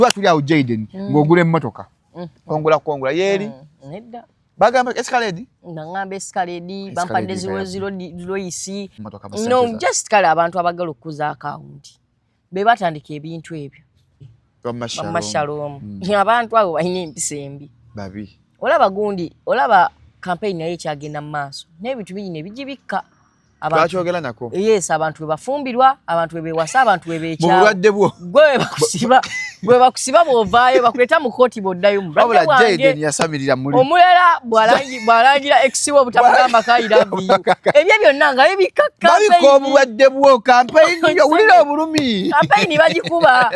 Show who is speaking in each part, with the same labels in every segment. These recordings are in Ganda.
Speaker 1: Tuba tuli awo, Jaden, ng'ogula emmotoka, kongula kongula yeeri.
Speaker 2: Nedda.
Speaker 1: Bagamba Escalade.
Speaker 2: Naŋŋamba Escalade, bampadde Rolls-Royce.
Speaker 1: Emmotoka
Speaker 2: No, just kale abantu abagala okukuza akawunti be batandika ebintu ebyo. Bamma Shalom, abantu abo balina empisa embi.
Speaker 1: Babi.
Speaker 2: Olaba gundi, olaba campaign naye ekyagenda mu maaso n'ebintu bingi ne bigibikka.
Speaker 1: Twakyogera nako.
Speaker 2: Yes, abantu bwe bafumbirwa, abantu bwe bewasa, abantu bwe
Speaker 1: mu
Speaker 2: beekyawa.
Speaker 1: Bulwadde bwo.
Speaker 2: Gwe bakusiba, gwe bakusiba, bw'ovaayo bakuleeta mu kooti, bw'oddayo mu bulwadde
Speaker 1: Wabula
Speaker 2: bwange.
Speaker 1: Jaden yasamirira muli.
Speaker 2: Omulala bw'alangira ex we obutamugamba ka "I love you", ebyo byonna nga bibikka.
Speaker 1: Babika obulwadde bwo, campaign yo, wulira obulumi.
Speaker 2: Campaign bagikuba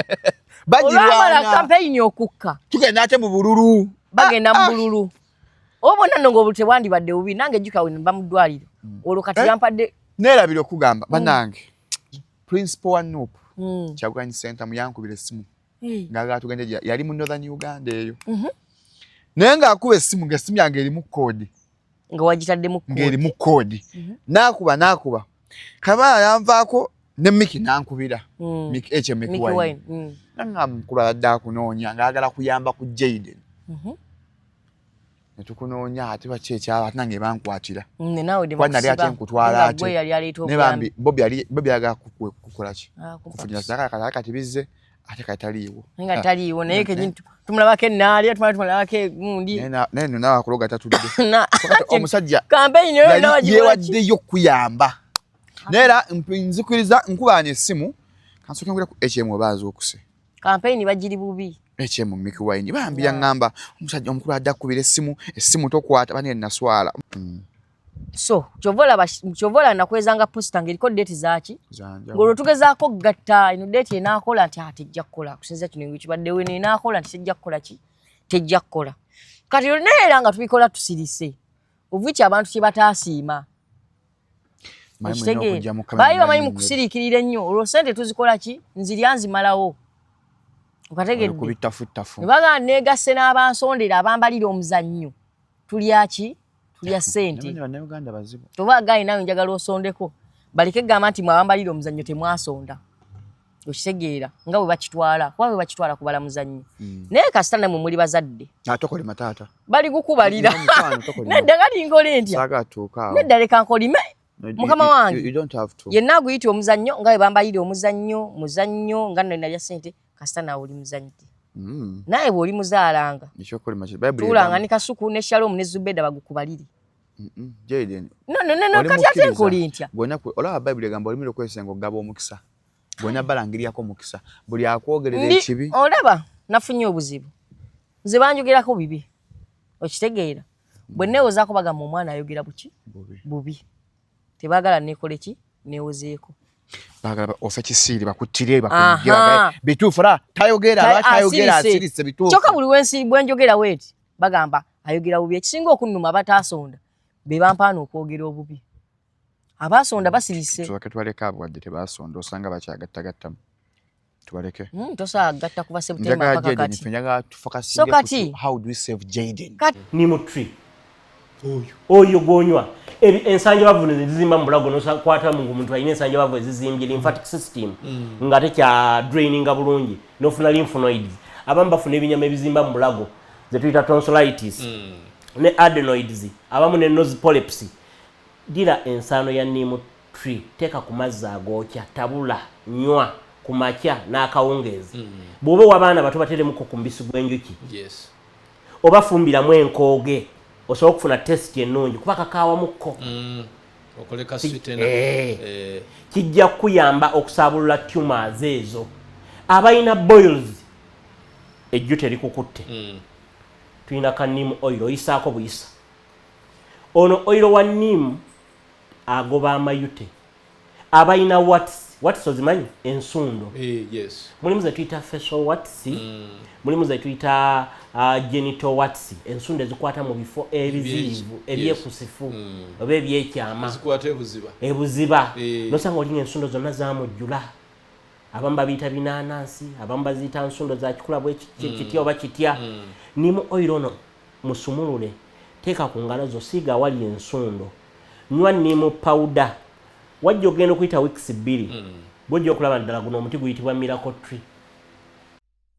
Speaker 2: olwamala.
Speaker 1: Bagirwana.
Speaker 2: Campaign okukka.
Speaker 1: Tugenda ate mu bululu.
Speaker 2: Bagenda mu
Speaker 1: Ah, ah.
Speaker 2: bululu oba bonna nno ng'obulu tebwandibadde bubi. Nange jjuka we mba mu ddwaliro olwo kati
Speaker 1: Eh?
Speaker 2: yampadde.
Speaker 1: Neerabira okugamba, bannange, principal wa NUP, Kyagulanyi Ssentamu, yankubira essimu ng'agala tugende yali mu Northern Uganda eyo, naye ng'akuba essimu ng'essimu yange erimu code.
Speaker 2: Nga wagitaddemu.
Speaker 1: Ng'erimu code. N'akuba n'akuba, kabala yanvaako ne Miki n'ankubira. Miki
Speaker 2: Mickey
Speaker 1: Wine.
Speaker 2: Wine.
Speaker 1: Nanga mukulu abadde akunoonya ng'ayagala kuyamba ku Jaden. Ne tukunoonya ate baki ekyaba ate nange bankwatira.
Speaker 2: Ne naawe
Speaker 1: Kuba nali ate nkutwala ate.
Speaker 2: Gwe yali aleeta
Speaker 1: Ne
Speaker 2: obuyambi.
Speaker 1: bambi Bobi yali, Bobi ayagala kukola ki?
Speaker 2: Ah, kumpa.
Speaker 1: Kufunira kati kati bizze ate kati taliiwo.
Speaker 2: Nga taliiwo, naye kenyini tumulabako enaalya, tumala tumulabako egundi.
Speaker 1: Naye nno naawe akuloga tatudde. Kati omusajja
Speaker 2: Campaign oyo
Speaker 1: yali
Speaker 2: nawe agikola ki?
Speaker 1: yeewaddeyo okuyamba, naye era nzikiriza nkubaana essimu kansooke ngule ku HM oba azuukuse.
Speaker 2: Campaign bagiri bubi.
Speaker 1: HM Mickey Wine bambi yaŋŋamba omusajja omukulu adde akubira essimu, essimu tokwata, bane naswala.
Speaker 2: So kyova olaba, kyova olaba nakwezanga poster ng'eriko date zaaki.
Speaker 1: Zanjawulo.
Speaker 2: Ng'olwo tugezaako okugatta eno date enaakola nti ate tejja kukola kusinziira kino ekibaddewo, eno enaakola nti tejja kukola ki, tejja kukola. Kati naye era nga tubikola tusirise oviki abantu kye bataasiima.
Speaker 1: Manyi mulina
Speaker 2: Okitegeera?
Speaker 1: okujja mu kamera.
Speaker 2: Baali bamanyi mu
Speaker 1: Manyi
Speaker 2: kusiriikirira ennyo, olwo sente tuzikola ki, nzirya nzimalawo, okategedde?
Speaker 1: Ku bitafuttafu.
Speaker 2: Ne bagamba neegasse n'abansondera abambalira omuzannyo, tulya ki, tulya ssente.
Speaker 1: Namanyi Bannayuganda bazibu.
Speaker 2: Toba gayi nawe njagala osondeko, baleke gamba nti mwabambalira omuzannyo temwasonda, okitegeera? Nga bwe bakitwala, kuba bwe bakitwala kubala muzannyo. Naye kasita namwe muli bazadde.
Speaker 1: Ah, tokolima taata.
Speaker 2: Bali gukubalira.
Speaker 1: Mukwano, tokolima.
Speaker 2: Nedda, kati nkole ntya?
Speaker 1: Saagala tuuka awo.
Speaker 2: Nedda, leka nkolime.
Speaker 1: No,
Speaker 2: Mukama wange.
Speaker 1: You don't have to.
Speaker 2: Yenna aguyita omuzannyo nga bwe bambalira omuzannyo muzannyo, nga nno nalya ssente, kasita naawe oli muzannyi. Naye bw'oli muzaalanga,
Speaker 1: Ekyokulima ki? Bayibuli
Speaker 2: tuulanga
Speaker 1: egamba-
Speaker 2: ne Kasuku ne Shalom ne Zubeda bagukubalire.
Speaker 1: Jaden.
Speaker 2: No,
Speaker 1: Oli
Speaker 2: kati ate
Speaker 1: mukkiriza.
Speaker 2: nkole ntya?
Speaker 1: Bw'ona olaba Bayibuli egamba olumira okwesenga okugaba omukisa. Bw'ona balangiryako omukisa. Buli akwogerera ekibi.
Speaker 2: Olaba nafunye obuzibu, nze banjogerako bibi, okitegeera? Bwe neewozaako bagamba omwana ayogera buki?
Speaker 1: Bubi.
Speaker 2: Bubi. Tebaagala neekole ki, neewozeeko.
Speaker 1: Baagala ofe kisiiri bakuttire.
Speaker 2: Aha.
Speaker 1: Bakugye bituufu ra tayogera, lwaki ayogera?
Speaker 2: Asirise.
Speaker 1: Asirise bituufu.
Speaker 2: Kyokka buli wensi bwenjogera weeti bagamba ayogera bubi. Ekisinga okunnuma, abataasonda be bampaana okwogera obubi, abaasonda basirise.
Speaker 1: Tusooke tubaleke abo wadde tebasonda, osanga bakyagattagattamu, tubaleke.
Speaker 2: Tosobola kugatta kuva September
Speaker 1: Njagala
Speaker 2: mpaka
Speaker 1: Jaden
Speaker 2: kati.
Speaker 1: ffe njagala tufocusinge
Speaker 2: So kati-
Speaker 1: ku how do we save Jaden.
Speaker 3: Neem tree oyo gwonywa ensanjabavu nezizimba mu bulago, nokwata mu omuntu alina ensanjabavu ezizimbye lymphatic system nga tekya draininga bulungi, nofuna lymph nodes. Abamu bafuna ebinyama ebizimba mu bulago zetuyita tonsillitis ne adenoids, abamu ne nose polyps. Dira ensaano ya neem tree, teeka ku mazzi agookya, tabula, nywa ku makya n'akawungeezi. Bw'oba owabaana bato, bateremuko ku mubisi gw'enjuki oba fumbiramu enkooge, osobola okufuna taste ennungi kuba kakawamukko.
Speaker 4: Okoleka sweetener.
Speaker 3: Eh.
Speaker 4: Eh.
Speaker 3: Kijja kukuyamba okusaabulula tumors ezo. Abalina boils, ejju terikukutte, tulina ka neem oil, oyisaako buyisa. Ono oil wa neem agoba amayute. Abalina warts, warts ozimanyi? Ensundo.
Speaker 4: Eh, yes.
Speaker 3: Mulimu ze tuyita facial warts, mulimu ze tuyita genital warts, ensundo ezikwata mu bifo ebiziyivu, ebyekusifu oba ebyekyama.
Speaker 4: Zikwata ebuziba.
Speaker 3: Ebuziba.
Speaker 4: Eh.
Speaker 3: Nosanga olina ensundo zonna zamujjula. Abamu babiyita binanansi, abamu baziyita nsundo za kikula bwe kitya oba kitya. Neem oil ono musumulule, teeka ku ngalo zo, siiga awali ensundo, nywa neem powder. Wajja ogenda okuyita weeks 2, bwojja okulaba ddala guno omuti guyitibwa miracle tree.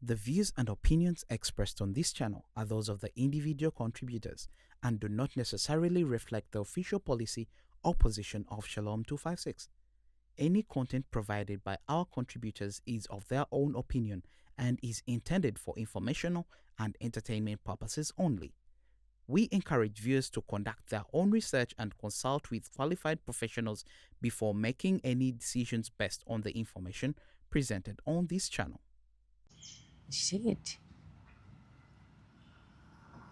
Speaker 5: The views and opinions expressed on this channel are those of the individual contributors and do not necessarily reflect the official policy or position of Shalom 256. Any content provided by our contributors is of their own opinion and is intended for informational and entertainment purposes only. We encourage viewers to conduct their own research and consult with qualified professionals before making any decisions based on the information presented on this channel.
Speaker 2: Kitegedde.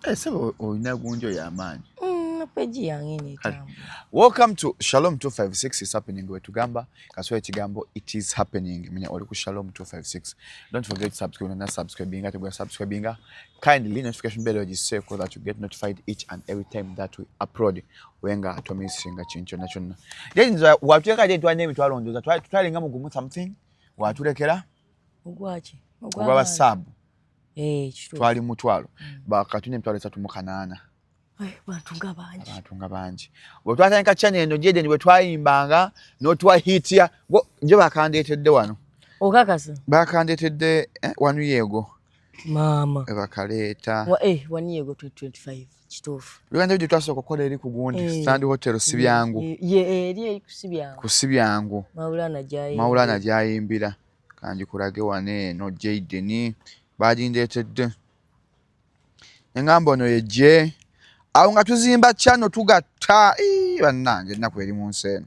Speaker 1: Eh, sebo olina gunjo y'amaanyi.
Speaker 2: Page yange eno etambula.
Speaker 1: Welcome to Shalom 256 is happening wetugamba kaswa ekigambo it is happening menya oli ku Shalom 256. Don't forget to subscribe na subscribinga tegwa subscribinga kindly notification bell ogiseeko that you get notified each and every time that we upload wenga tomissinga kintu kyonna kyonna. Then watuleka je twalina emitwalo ndowooza twalinga mu gumu something watulekera
Speaker 2: Ogwaki?
Speaker 1: ogwa sub
Speaker 2: Eh, kituufu.
Speaker 1: twali mutwalo bakatuna emitwalo 38.
Speaker 2: Ai, bantu nga bangi.
Speaker 1: Abantu nga bangi bwe twatandika channel eno Jaden bwe twayimbanga n'otuwa hit ya gyo bakandeetedde wano.
Speaker 2: Okakasa?
Speaker 1: Bakandeetedde wano yeego.
Speaker 2: Maama.
Speaker 1: Bakaleeta.
Speaker 2: Wani yeego 2025 kituufu.
Speaker 1: Luganda gye twasooka okukola eri ku gundi Stand Hotel si byangu.
Speaker 2: Ye eri eri ku si byangu.
Speaker 1: Ku si byangu.
Speaker 2: Maulana gy'ayimbira.
Speaker 1: Maulana gy'ayimbira. Kangikulage wano eno Jaden bagindeetedde. Ne ŋŋamba ono ye gye. Awo nga tuzimba channel tugatta bannange ennaku eri mu nsi eno.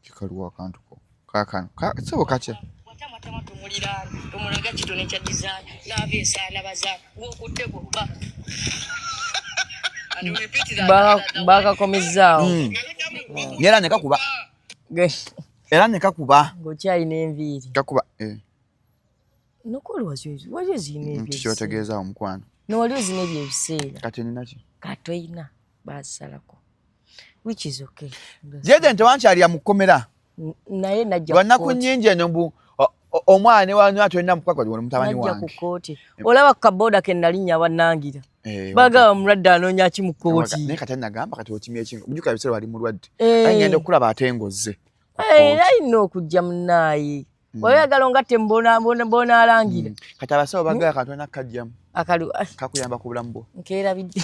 Speaker 1: Kikaliwo akantu ko. Kaakano. Sebo katya.
Speaker 2: Watamwatama tumuliraana tumulaga kitone kya design naava esaana bazaana gwokutte gwokka bakakomezzaawo.
Speaker 1: Era ne kakuba. Era ne kakuba.
Speaker 2: Ng'okyalina enviiri.
Speaker 1: Kakuba. Eh.
Speaker 2: Nokoli wali ozirina ebyo.
Speaker 1: Kiki kyotegeeza omukwano?
Speaker 2: Nowali ozina ebyo ebiseera.
Speaker 1: Kati nina ki?
Speaker 2: Kati oyina basalako. Which is okay.
Speaker 1: Jaden tewankyalira mu kkomera.
Speaker 2: Naye najja
Speaker 1: Lwa nnaku nnyingi eno mbu omwana ne wano tolina mukwakwa wano mutabani
Speaker 2: najja ku
Speaker 1: wange.
Speaker 2: kkooti. Olaba ku kaboda ke nalinnya bannangira.
Speaker 1: Eh,
Speaker 2: Bagamba mulwadde anoonya ki mu kkooti?
Speaker 1: Naye kati nagamba kati okimya ekingo. Ojjukira ebiseera wali mulwadde.
Speaker 2: Eh.
Speaker 1: Aye ngenda okulaba ate ng'ozze.
Speaker 2: Eh, alina okujja munnaaye. Wali oyagala ongatte mbonaalangira.
Speaker 1: Kati abasawo bagala akantu olina kukajjamu.
Speaker 2: Akalu
Speaker 1: Kakuyamba ku bulamu bwo.
Speaker 2: Nkeerabidde.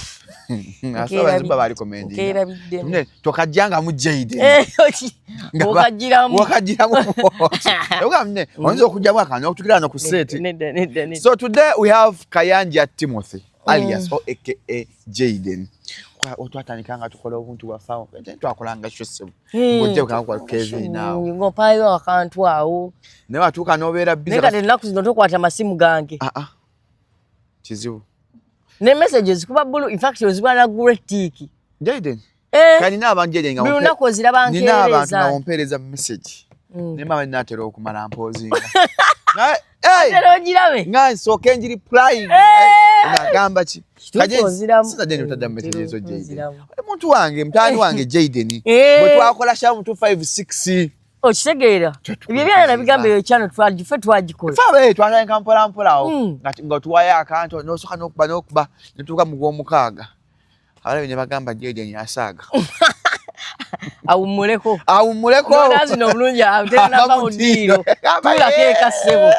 Speaker 1: Abasawo bayinza okuba barecommendinga.
Speaker 2: Nkeerabiddemu.
Speaker 1: Ne, tokajjangamu Jaden.
Speaker 2: Eh, okagiramu.
Speaker 1: Wakagiramu. Ogamba ne, oyinza okugyamu akantu okutukira wano ku set.
Speaker 2: Nedda, nedda, nedda.
Speaker 1: So today we have Kayanja Timothy alias or aka Jaden. Twatandika nga tukola obuntu bwaffe awo. Twakolanga show ssebo. Ng'ojja kwa Kevin awo.
Speaker 2: Ng'opaayo akantu awo.
Speaker 1: Naye watuuka n'obeera busy.
Speaker 2: Naye kati ennaku zino tokwata masimu gange.
Speaker 1: Ah ah. Kizibu.
Speaker 2: Ne messages kuba bulu, in fact ozibwa na great tick.
Speaker 1: Jaden.
Speaker 2: Eh.
Speaker 1: Kati nina abantu Jaden nga
Speaker 2: Buli lunaku oziraba
Speaker 1: nina abantu nga
Speaker 2: nkeereza.
Speaker 1: ompeereza message. Naye mama nnaatera okumala mpoozinga. Naye hey!
Speaker 2: Atera ogirabe.
Speaker 1: Nga nsooke ngi replying. Nagamba ki?
Speaker 2: Kituufu oziramu.
Speaker 1: Sinadde ntadda message ezo Jaden.
Speaker 2: Oziramu.
Speaker 1: Oli muntu wange, mutabani wange Jaden.
Speaker 2: Eh.
Speaker 1: Bwe twakola Shalom 256.
Speaker 2: Okitegeera. Ebyo byana nabigamba eyo channel ffe twagikola.
Speaker 1: Ffe abe twatandika mpola mpola awo. Nga tuwayo akantu n'osooka n'okuba n'okuba ne tutuuka mu gw'omukaaga. Abalabi ne bagamba Jaden asaaga.
Speaker 2: Awummuleko.
Speaker 1: Awummuleko.
Speaker 2: N'azina obulungi atenava mu ddiiro. Tuulako eka ssebo.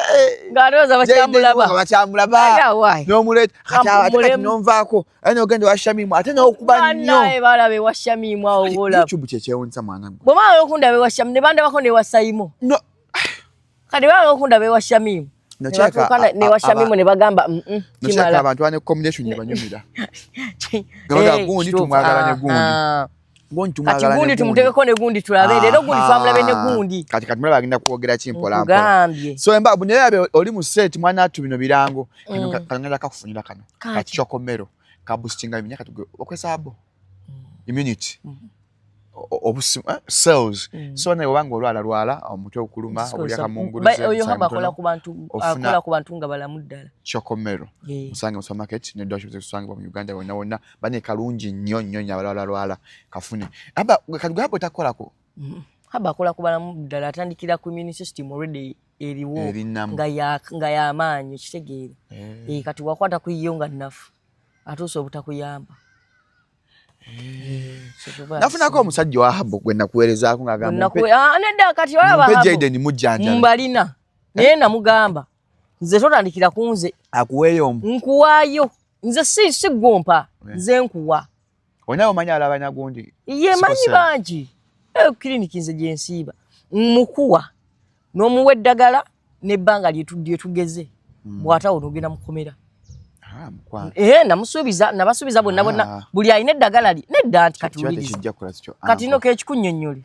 Speaker 2: Ng'alowooza bakyamulaba.
Speaker 1: Nga bakyamulaba.
Speaker 2: Aya, why?
Speaker 1: N'omuleeta. Kati ate kati
Speaker 2: Ampumulemu.
Speaker 1: n'onvaako. Ate n'ogenda ewa Shamimu ate n'okuba nnyo.
Speaker 2: Bannaye balaba ewa Shamimu awo bw'olaba.
Speaker 1: YouTube kye kyewuunyisa mwana gwe.
Speaker 2: Bwe bamala okundaba ewa Shamimu ne bandabako n'ewa Sayimo.
Speaker 1: No.
Speaker 2: Kati bamala okundaba ewa Shamimu. Ne
Speaker 1: Nokyeka
Speaker 2: batuuka n'ewa Shamimu ne bagamba
Speaker 1: Nokyeka
Speaker 2: kimala.
Speaker 1: abantu balina combination gye banyumira. Nga bagamba gundi
Speaker 2: Kituufu.
Speaker 1: tumwagala ne gundi.
Speaker 2: Gundi
Speaker 1: Gundi tumwagala ne
Speaker 2: gundi
Speaker 1: gundi.
Speaker 2: tumutegeko ne gundi tulabe leero gundi twamulabe ne gundi.
Speaker 1: Kati mulaba agenda kwogera ki mpola mpola.
Speaker 2: Nkugambye.
Speaker 1: So emba naye abe oli mu set mwana atu bino birango. Kano kano ngenda kakufunira kano.
Speaker 2: Kaki.
Speaker 1: Ka chokomero. Ka boostinga immunity kati okozesa abo. Immunity. Obusi cells. So naye obanga olwala lwala omutwe okuluma obulya kamunguluze.
Speaker 2: Oyo haba akola ku bantu
Speaker 1: Ofuna
Speaker 2: akola ku bantu nga balamu ddala.
Speaker 1: Chokomero. Musange mu supermarket ne dwasho kusangibwa mu Uganda wonna wonna bane kalungi nnyo nnyo nnyo abalala lwala kafune. Aba kati gwe takolako.
Speaker 2: Haba akola ku balamu ddala atandikira ku immune system already eriwo
Speaker 1: Erinnamu.
Speaker 2: nga y'amaanyi okitegeera. Kati wakwata ku yo nga nnafu atuuse obutakuyamba.
Speaker 1: Nafunako omusajja wa Habo gwe nakuweerezaako ng'agamba
Speaker 2: Nedda kati olaba
Speaker 1: mpe
Speaker 2: Habo.
Speaker 1: Jaden mujjanjabe.
Speaker 2: Mbalina naye namugamba Nze totandikira ku nze.
Speaker 1: Akuweeyo omu.
Speaker 2: Nkuwaayo nze, si gwompa, nze nkuwa.
Speaker 1: Onawe omanyi alabanya gundi.
Speaker 2: Ye manyi.
Speaker 1: Sickle cell.
Speaker 2: Bangi kiriniki nze gyensiiba mukuwa n'omuwa eddagala n'ebbanga lyetugeze, bw'atawo n'ogenda mukomera.
Speaker 1: Ah, mukwano.
Speaker 2: Eh, namusuubiza, nabasuubiza bonna bonna.
Speaker 1: Ah.
Speaker 2: Buli alina eddagala li nedda nti kati
Speaker 1: Kiba
Speaker 2: wuliriza.
Speaker 1: tekijja kukola kityo.
Speaker 2: Kati no kekikunnyonnyole,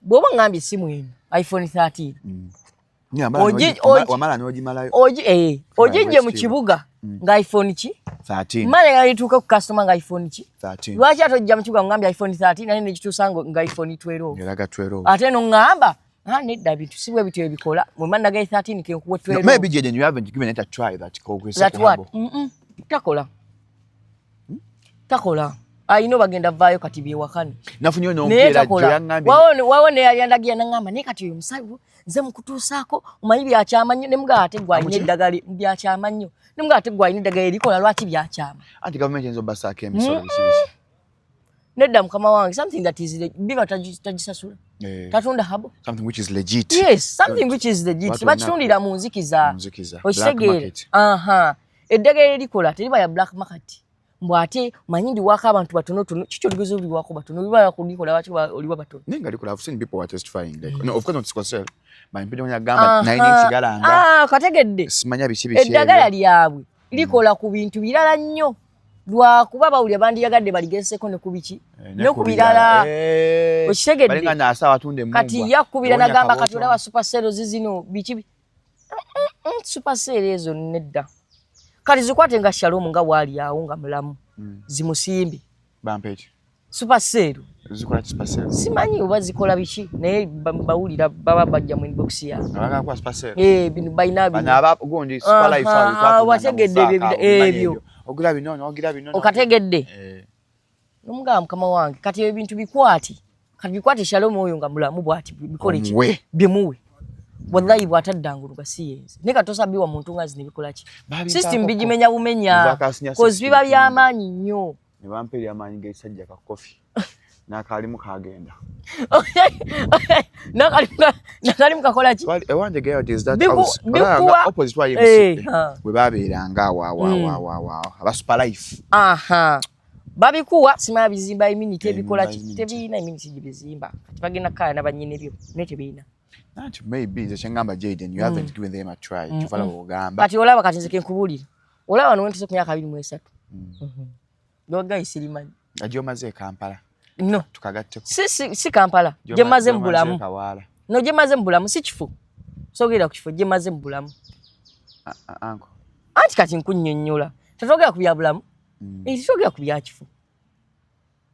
Speaker 2: bw'oba ngambye essimu eno iPhone 13,
Speaker 1: Wamala n'ogimalayo.
Speaker 2: Ogijje mu kibuga nga iPhone ki?
Speaker 1: 13.
Speaker 2: Male nga lituuke ku kasitoma nga iPhone ki?
Speaker 1: 13.
Speaker 2: Lwaki ate ojja mu kibuga ngambye iPhone 13 naye negituusa nga iPhone 12?
Speaker 1: Eraga 12.
Speaker 2: Ate noŋŋamba, ah, nedda, bintu si bwe bityo ebikola mwema nagaye 13 kenkuwe
Speaker 1: No,
Speaker 2: 12.
Speaker 1: maybe Jaden, you haven't given it a try that kokwesa.
Speaker 2: That what? Takola, takola. Ayina bagenda vaayo kati byewakane.
Speaker 1: Nafunye
Speaker 2: Naye
Speaker 1: n'ompeera gyo
Speaker 2: takola.
Speaker 1: yaŋŋambye.
Speaker 2: Wawo neyali andagira naŋŋamba, naye kati oyo musawo nze mukutuusaako omanyi byakyama nnyo, ne mugaa ate gwe alina
Speaker 1: Amuki?
Speaker 2: eddagala byakyama nnyo, ne mugaa ate gwe alina eddagala erikola, lwaki byakyama?
Speaker 1: Anti gavumenti eyinza obbasaako emisolo biki biki.
Speaker 2: Nedda mukama wange, something that is biba tagisasula.
Speaker 1: Eh,
Speaker 2: tatunda habo.
Speaker 1: Something which is legit.
Speaker 2: Yes, something which is legit.
Speaker 1: Watu
Speaker 2: Bakitundira mu nzikiza.
Speaker 1: Mu nzikiza. Black
Speaker 2: Okitegeera?
Speaker 1: market.
Speaker 2: Aha, eddagala erikola teriba ya black market. Mbw ate manyi ndiwaako abantu batonotono, kiki oligeza oliwaako batono biba kulikola, lwaki oliwa batono?
Speaker 1: Naye nga likola. I've seen people who are testifying like, no, of course not sickle cell, but mpita onye agamba nalina ekigalanga.
Speaker 2: Ah, kategedde.
Speaker 1: Simanya biki biki.
Speaker 2: Eddagala
Speaker 1: ebyo.
Speaker 2: lyabwe likola ku bintu birala nnyo, lwakuba bawulira bandiyagadde baligezeseeko ne ku biki
Speaker 1: Eh,
Speaker 2: ne ku birala.
Speaker 1: Eh,
Speaker 2: Okitegedde?
Speaker 1: balinga naasa abatunda emmumbwa.
Speaker 2: Kati yakubira
Speaker 1: Ewonya
Speaker 2: nagamba kati
Speaker 1: kabootongo.
Speaker 2: olaba supercell zizino biki supercell ezo nedda. Kati zikwate nga Shalom nga bwali awo nga mulamu, zimusimbe.
Speaker 1: Bampa eki?
Speaker 2: Supercell.
Speaker 1: Zikola ki supercell?
Speaker 2: Simanyi oba zikola biki, naye bawulira baba bajja mu inbox yange.
Speaker 1: Abagala kuba supercell.
Speaker 2: Eh, bino balina
Speaker 1: Bano
Speaker 2: bino.
Speaker 1: aba gundi super life
Speaker 2: Aha,
Speaker 1: awo twatunda
Speaker 2: wategedde
Speaker 1: mu
Speaker 2: ebyo
Speaker 1: saaka awo, obimanyi.
Speaker 2: ebyo.
Speaker 1: Ebyo. Ogira bino n'ogira bino
Speaker 2: Okategedde?
Speaker 1: Eh.
Speaker 2: Nomugamba mukama wange kati ebintu bikwate, kati bikwate Shalom oyo nga mulamu bwati, bikole ki?
Speaker 1: Omuwe.
Speaker 2: Bimuwe. Wallahi bw'ataddangulu nga si yenze, naye kati tosabiwa muntu nga zino bikola ki?
Speaker 1: Babimpa
Speaker 2: System
Speaker 1: koko.
Speaker 2: bigimenya bumenya.
Speaker 1: Nva akasinya
Speaker 2: 'cause
Speaker 1: system
Speaker 2: biba
Speaker 1: kumbe.
Speaker 2: byamaanyi nnyo.
Speaker 1: Ne bampa eryamaanyi g'ekisajja ka kofi n'akalimu kagenda.
Speaker 2: Nakalimu kakola ki?
Speaker 1: Ewange geyo is that house.
Speaker 2: Bikuwa-
Speaker 1: Olaba opposite wa
Speaker 2: Eh,
Speaker 1: YMCA
Speaker 2: ha.
Speaker 1: bwe babeeranga awo awo awo awo awo awo aba super life.
Speaker 2: Aha, babikuwa simanya bizimba immunity.
Speaker 1: Eh,
Speaker 2: Ebikola ki?
Speaker 1: immunity.
Speaker 2: Tebirina immunity gye bizimba, kati bagenda kukaya nabanyini byo naye tebirina.
Speaker 1: Anti maybe nze kyengamba, Jaden, you haven't given them a try, kyova laba ogamba.
Speaker 2: Kati olaba, kati nze kenkubuulira, olaba wano wentuse ku myaka 23 gawagayi sirimanyi.
Speaker 1: Nga gy'omaze e Kampala.
Speaker 2: No.
Speaker 1: Tukagatteko.
Speaker 2: Si Kampala gye maze mu
Speaker 1: Gy'omaze
Speaker 2: bulamu.
Speaker 1: e Kawaala.
Speaker 2: No, gye maze mu bulamu si kifo, sogera ku kifo gye maze mu bulamu.
Speaker 1: Anko.
Speaker 2: Anti kati nkunnyonnyola, tetwogera ku bya bulamu. Eh, tetwogera ku bya kifo,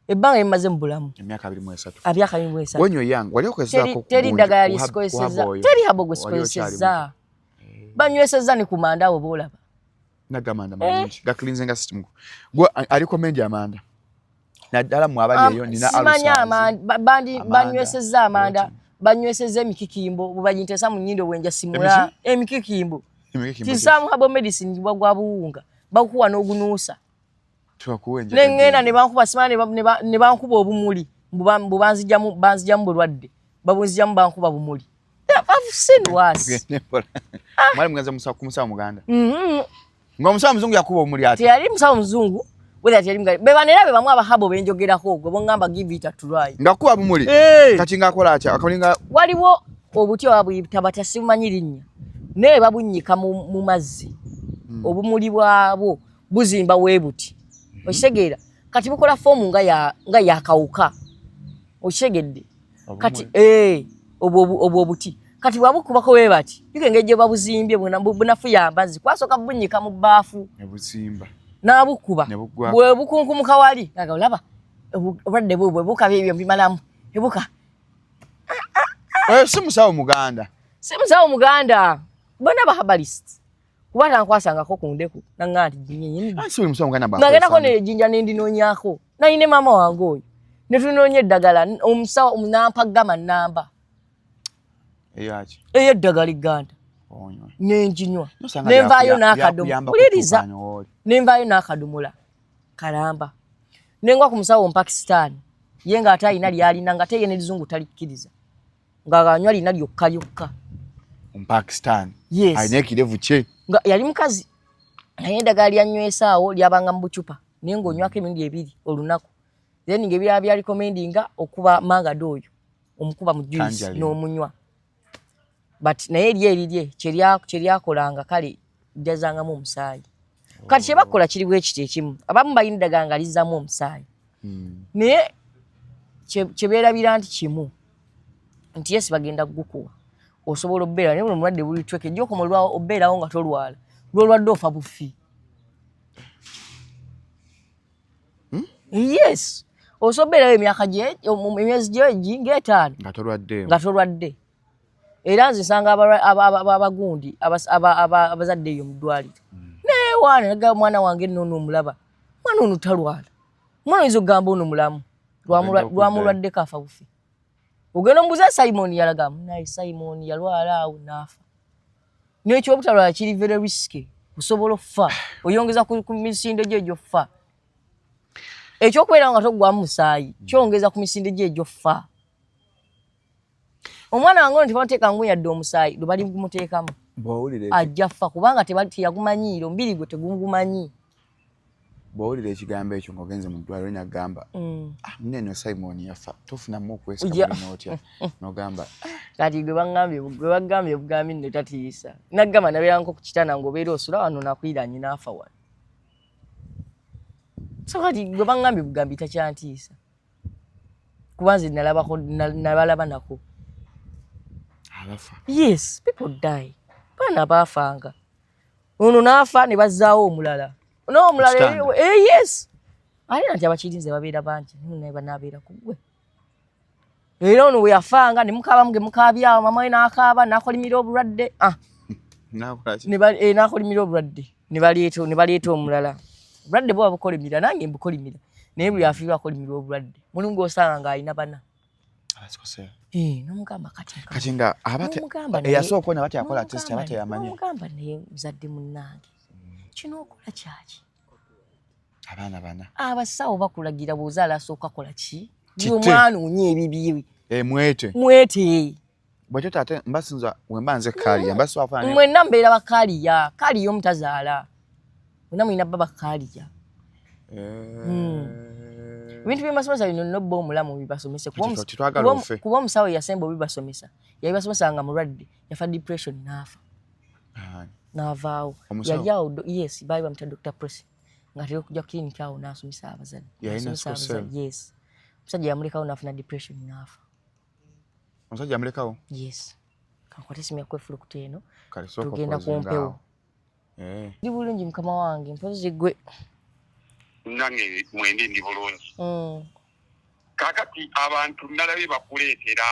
Speaker 2: ebbanga lye maze mu bulamu.
Speaker 1: Emyaka 23.
Speaker 2: Abyaka 23.
Speaker 1: When you're young, wali okozesaako
Speaker 2: Teri ddagala lyesikozesezza, teri habo gwe sikozesezza. Banywesezza ne ku manda abo boolaba.
Speaker 1: Naga amanda malungi gacleansinga system. Gwe arecommend amanda naddala mwe abali eyo nina
Speaker 2: Simanyi
Speaker 1: ulcers.
Speaker 2: amanda bandi
Speaker 1: Amanda,
Speaker 2: banywesezza amanda, banywesezza emikikimbo bwe bagintesa mu nnyindo bwe njasimula emikikimbo.
Speaker 1: Emikikimbo.
Speaker 2: Tisaamu herbal medicine bwa gwa buwunga bakuwa n'ogunuusa.
Speaker 1: Tubakuwa enjega.
Speaker 2: Neŋŋenda ne bankuba simanya ne bankuba obumuli mbu banzigyamu bulwadde, babunzigyamu bankuba bumuli. I've seen worse.
Speaker 1: Tugende mpola. Mwali mugenze ku musawo muganda?
Speaker 2: Mhm.
Speaker 1: Ng'omusawo muzungu yakuba omuli ate?
Speaker 2: Teyali musawo muzungu, whether teyali muganda, be bano era be bamu abahabo benjogerako gwe boŋŋamba give it a try.
Speaker 1: Ngakuba bumuli?
Speaker 2: Eh.
Speaker 1: Kati ng'akola atya akalinga?
Speaker 2: Waliwo obuti oba buyita batya sibumanyi linnya, naye babunnyika mu mazzi. Obumuli bwabwo buzimba weebuti, okitegeera? Kati bukola form nga yakawuka, okitegedde? Kati eh, obwo obuti kati bwabukubako bwe bati yuko engeri gye babuzimbye bunafuya amazzi kwasooka bunnyika mu bbaafu.
Speaker 1: Ne buzimba.
Speaker 2: N'abukuba.
Speaker 1: Ne buggwako.
Speaker 2: Bwe bukunkumuka wali nga olaba obulwadde bwe bukaba ebyo mbimalamu ebuka.
Speaker 1: Oyo si musawo muganda?
Speaker 2: Si musawo muganda, bonna ba herbalist, kuba tankwasangako ku ndeku naŋŋa nti ginyenyini.
Speaker 1: Ah, si buli musawo muganda
Speaker 2: Ngagendako
Speaker 1: bw'akozesa.
Speaker 2: nejinja nendinoonyako nayine maama wange oyo ne tunoonya eddagala, omusawo nampa gama namba.
Speaker 1: Eyaki?
Speaker 2: Ey'eddagala egganda.
Speaker 1: Onywa.
Speaker 2: Nenjinywa.
Speaker 1: Nosanga
Speaker 2: nenvaayo
Speaker 1: byakuyamba
Speaker 2: n'akadomola, wuliriza,
Speaker 1: kutuuka n'oli.
Speaker 2: Nenvaayo n'akadomola kalamba nengwa ku musawo omupakisitaani ye ng'ate alina lyalina nga ate ye nerizungu talikkiriza ng'anywa lina lyokka lyokka.
Speaker 1: Omupakistan.
Speaker 2: Yes.
Speaker 1: Alina ekirevu kye.
Speaker 2: Nga yali mukazi, naye eddagala lyanywesaawo lyabanga mu bucupa, naye ng'onywako emirundi ebiri olunaku. Then ng'ebirala bya recommendinga okuba mangada oyo omukuba mu juice
Speaker 1: Tangerine.
Speaker 2: n'omunywa, but naye eri erirye kyeryakolanga kale jazangamu omusaayi. Kati kyebakola kiri bwe kiti, ekimu abamu balina eddagala nga lizzamu omusaayi, naye kyebeerabira nti kimu nti yes, bagenda kugukuwa osobola obeera, naye buno omulwadde buli tweke gyokoma olwawo obeerawo nga tolwala, lwolwadde ofa bufi. Yes, osobola obeerawo emyaka gye, emyezi gye ng'etaano
Speaker 1: nga tolwadde.
Speaker 2: Nga tolwadde. Era nze nsanga abagundi abazadde eyo mu ddwaliro, naye waana naga omwana wange nno ono omulaba, mwana ono talwala, omwana oyinza okugamba ono mulamu.
Speaker 1: Ogenda okuddayo.
Speaker 2: Lwamulwaddeko afa bufi. Ogenda omubuuza Simon yalaga naye Simon yalwala awo n'afa. N'ekyobutalwala kiri very risky, osobola okufa, oyongeza ku misinde gyo egyokufa. Ekyokubeera nga toggwamu musaayi kyongeza ku misinde gyo egyokufa. Omwana wange ono tebamuteekangu yadde omusaayi, lwe bali gumuteekamu
Speaker 1: Bw'owulira
Speaker 2: ajja ffa, kubanga teyagumanyiire, omubiri gwe tegugumanyi.
Speaker 1: Bw'owulira ekigambo ekyo ng'ogenze mu ddwaliro nagamba, "Ah, munene Simon yafa," tofunamu okwesika muli n'otya n'ogamba,
Speaker 2: Kati gwe bagambye bugambi nno tatiisa. Naggamba nabeeranko ku kitanda ng'obeera osula wano nakwiranye n'afa wano. So kati gwe baŋŋambye bugambi takyantiisa, kuba nze nalabako nabalaba nako.
Speaker 1: Abafa.
Speaker 2: Yes, people die. Baana baafanga, ono n'afa ne bazzaawo omulala n'omulala.
Speaker 1: Kitanda.
Speaker 2: Eh, yes, ate nti abakirinze babeera bangi, naye banaabeera ku ggwe. Era ono bwe yafanga ne mukaabamu ge mukaabyawo, mama we n'akaaba n'akolimira obulwadde, ah.
Speaker 1: Nakola ki?
Speaker 2: N'akolimira obulwadde, ne baleeta omulala. Obulwadde buba bukolimira, nange mbukolimira, naye buli afiirwa akolimira obulwadde. Mulimu gw'osanga ng'alina bana.
Speaker 1: Abasikosera.
Speaker 2: Eh, n'omugamba kati
Speaker 1: Kati nga aba
Speaker 2: n'omugamba naye-
Speaker 1: eyasooka ono aba teyakola test, aba teyamanyi.
Speaker 2: N'omugamba naye muzadde munnange, kino okola kyaki?
Speaker 1: Abaana bana.
Speaker 2: Abasawo bakulagira bw'ozaala asooka kola ki?
Speaker 1: Kite.
Speaker 2: Omwana onye ebibye.
Speaker 1: Emwete.
Speaker 2: Mwete.
Speaker 1: Bwekyo ate mba sinza wemba nze carrier mba siwafaanana.
Speaker 2: Mwenna mbeera bacarrier, carrier omutazaala mwenna mulina bba bacarrier. Ebintu byembasomesa bino nobba omulamu bibasomese. Kuba
Speaker 1: Tetwagala ofe.
Speaker 2: Kuba omusawo yasemba obibasomesa yabibasomesa nga mulwadde, yafa depression n'afa.
Speaker 1: Ah,
Speaker 2: N'avaawo.
Speaker 1: Omusawo?
Speaker 2: Yali awo yes, baali bamuta Dr. Press, nga tera okujja clinic awo n'asomesa abazadde.
Speaker 1: Yalina
Speaker 2: N'asomesa
Speaker 1: sickle cell?
Speaker 2: abazadde, yes. Omusajja yamulekawo n'afuna depression n'afa.
Speaker 1: Omusajja amulekawo?
Speaker 2: Yes. Kankwate esimu yakwefulukuta eno.
Speaker 1: Kale sooka
Speaker 2: Tugenda ku
Speaker 1: okwozinga
Speaker 2: mpewo.
Speaker 1: awo. Eh.
Speaker 2: Ndi bulungi mukama wange, mpozi gwe?
Speaker 6: Nange mwendi ndi bulungi. Kakati abantu nalabye bakuleetera.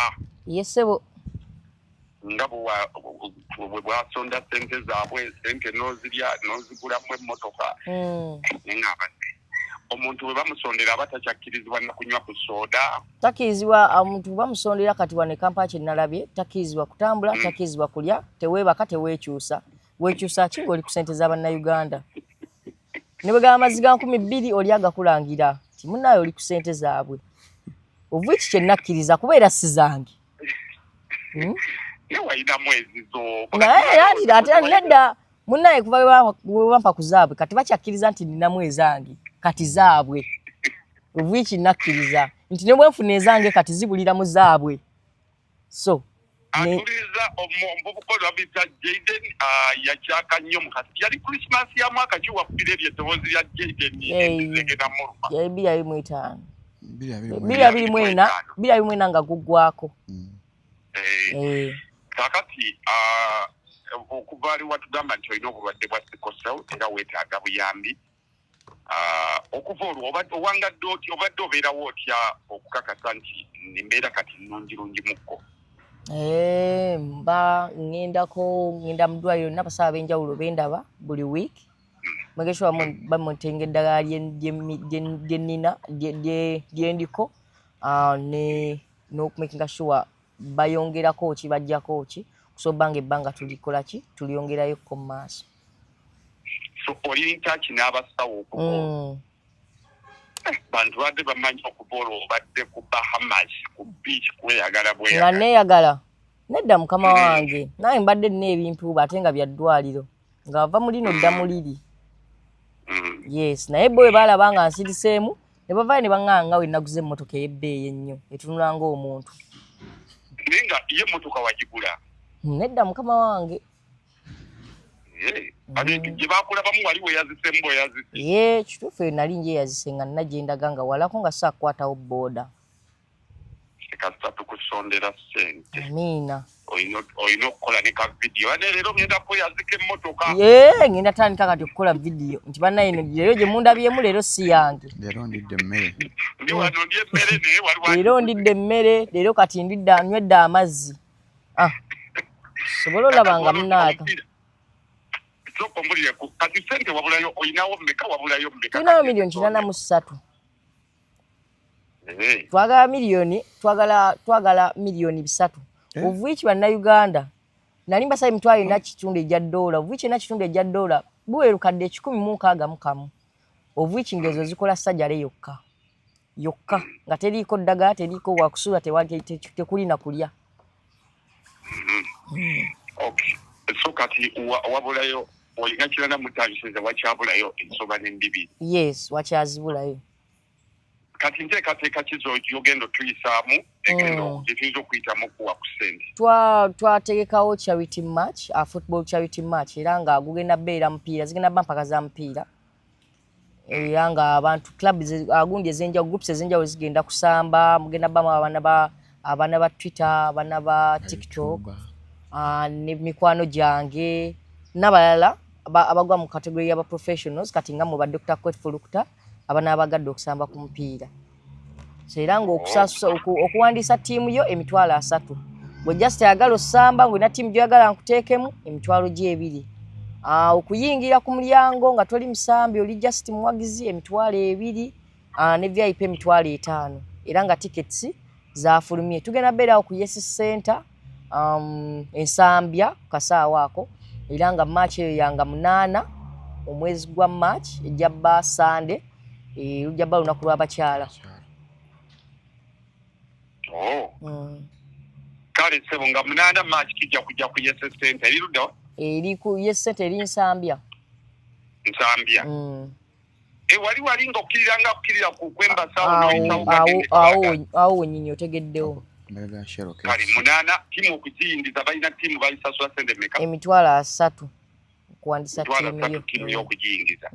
Speaker 2: Ye ssebo.
Speaker 6: Nga bwe bwasonda sente zaabwe, sente n'ozirya n'ozigulamu emmotoka. Neŋŋamba nti omuntu bwe bamusondera aba takyakkirizibwa nakunywa ku sooda.
Speaker 2: Takkirizibwa. Omuntu bamusondera kati wano e Kampala kye nalabye, takkirizibwa kutambula, takkirizibwa kulya, teweebaka, teweekyusa. Weekyusa ki ng'oli ku sente z'abannayuganda? Ne bwe gaba amazzi ga 2000 oli agakulangira nti munnaaye oli ku sente zaabwe. Ovuiki kye nakkiriza kubeera si zange.
Speaker 6: Naye walinamu ezizo.
Speaker 2: Naye era nti ate nedda munnaye, kuva bwe bampa ku zaabwe kati bakyakkiriza nti ninamu ezange, kati zaabwe. Ovuiki nakkiriza nti ne bwe nfuna ezange kati zibulira mu zaabwe, so
Speaker 6: Atuliza omuvubuka olwo bamuyita Jaden, ah, yakyaka nnyo mukasi. Yali Christmas ya mwaka ki wakubira eryo eddoboozi lya Jaden? Egenda muluma.
Speaker 2: Yali 2025.
Speaker 1: 2024.
Speaker 2: 2024, 2024 nga guggwako.
Speaker 6: Eh,
Speaker 2: Eh,
Speaker 6: kakati ah, okuva ali watugamba nti olina obulwadde bwa sickle cell era weetaaga buyambi. Ah, okuva olwo owangadde otya, obadde obeerawo otya okukakasa nti embeera kati nnungirungi mukko?
Speaker 2: Eh, mba ŋŋendako, ŋŋenda mu ddwaliro n'abasawo ab'enjawulo bendaba buli week, making bamutenga eddagala lye nnina, lye ndiko, ah, ne n'okumakinga sure bayongerako ki, bajjako ki, kusobola nga ebbanga tulikola ki, tulyongerayokko mu maaso.
Speaker 6: So oli in touch n'abasawo okuva olwo?
Speaker 2: Mm.
Speaker 6: Bantu badde bamanyi okuva olwo obadde ku Bahamas ku beach kweyagala
Speaker 2: Nga
Speaker 6: bweyagala.
Speaker 2: neeyagala. Nedda mukama wange, nange mbadde nina ebimpuuba ate nga bya ddwaliro, nga ava mu lino dda mu liri. Yes, naye bo bwe baalaba nga nsiriseemu ne bavaayo ne baŋŋamba nga we naguze emmotoka ey'ebbeeyi ennyo etunula ng'omuntu.
Speaker 6: Naye nga ye emmotoka wagigula?
Speaker 2: Nedda mukama wange.
Speaker 6: Ate gye bakulabamu wali weyaziseemu bweyazise?
Speaker 2: Ye kituufu, eyo nali njeyazise nga nina gye ndaga nga walako nga saakukwatawo booda.
Speaker 6: Kasita tukusondera ssente.
Speaker 2: Amiina.
Speaker 6: Olina okukola ne ka vidiyo ane leero ngenda kweyazika emmotoka.
Speaker 2: Ye ngenda tandika kati okukola vidiyo nti bannaye eno leero gye mundabyemu leero si yange.
Speaker 1: Leero ndidde emmere.
Speaker 6: Ndi wano ndi emmere naye waliwo.
Speaker 2: Leero ndidde emmere, leero kati ndidde nywedde amazzi. Ah, sobola olaba nga munaaka.
Speaker 6: Sooka ombulire kati ssente wabulayo olinawo mmeka, wabulayo mmeka?
Speaker 2: Tulinawo 83 miliyoni. Twagala miliyoni, twagala 3 miliyoni. Of which bannayuganda nali mbasaba 4.5 egya ddoola, of which 4.5 egya ddoola buweru kadde 161, of which ng'ezo zikola sajjale yokka yokka nga teriiko ddagala, teriiko wakusula, tekuli na kulya.
Speaker 6: Okay, so kati wabulayo olina 85 wakyabulayo ensoba n'embibi.
Speaker 2: Yes, wakyazibulayo.
Speaker 6: Kati nteekateeka ki gyogenda otuyisaamu egenda gye tuyinza okuyitamu okuwa ku ssente?
Speaker 2: Twategekawo charity match, a football charity match, era nga gugenda beera mupiira, zigenda ba mpaka za mupiira, era nga abantu club agundi ez'enjawulo, groups ez'enjawulo zigenda kusamba. Mugenda bamu abaana ba Twitter, abaana ba TikTok, ne mikwano gyange n'abalala abagwa mu category y'aba professionals, kati nga mu ba Dr. Kwefulukta abanaabagadde okusamba ku mupiira. So era ng'okusasusa okuwandiisa ttiimu yo 30,000. Bwe just ayagala osamba ng'olina ttiimu gy'oyagala nkuteekemu, 20,000. Okuyingira ku mulyango nga toli musambi, oli just muwagizi, 20,000, ne VIP 50,000. Era nga tickets zafulumye, tugenda beerawo ku Yes Center, Ensambya ku kasaawa ako, era nga match eyo yanga 8 omwezi gwa March, ejja bba Sande, lujja bba lunaku lw'abakyala.
Speaker 6: Oh. Kale ssebo, nga 8 March kijja kujja ku Yes Center, eri ludda wa?
Speaker 2: Eri ku Yes Center, eri Nsambya.
Speaker 6: Nsambya. Wali nga okkirira nga okkirira ku kwembasaawo
Speaker 2: Awo
Speaker 6: n'oyitawo
Speaker 2: awo
Speaker 6: gagende
Speaker 2: awo
Speaker 6: Kabaga.
Speaker 2: Awo wennyini otegeddewo.
Speaker 1: Mbega ya Shell.
Speaker 6: Kale 8, ttiimu okuziyingiza balina ttiimu bayisasula sente mmeka?
Speaker 2: 30,000 okuwandiisa
Speaker 6: Mitwalo
Speaker 2: ttiimu
Speaker 6: asatu
Speaker 2: yo.
Speaker 6: ttiimu y'okugiyingiza.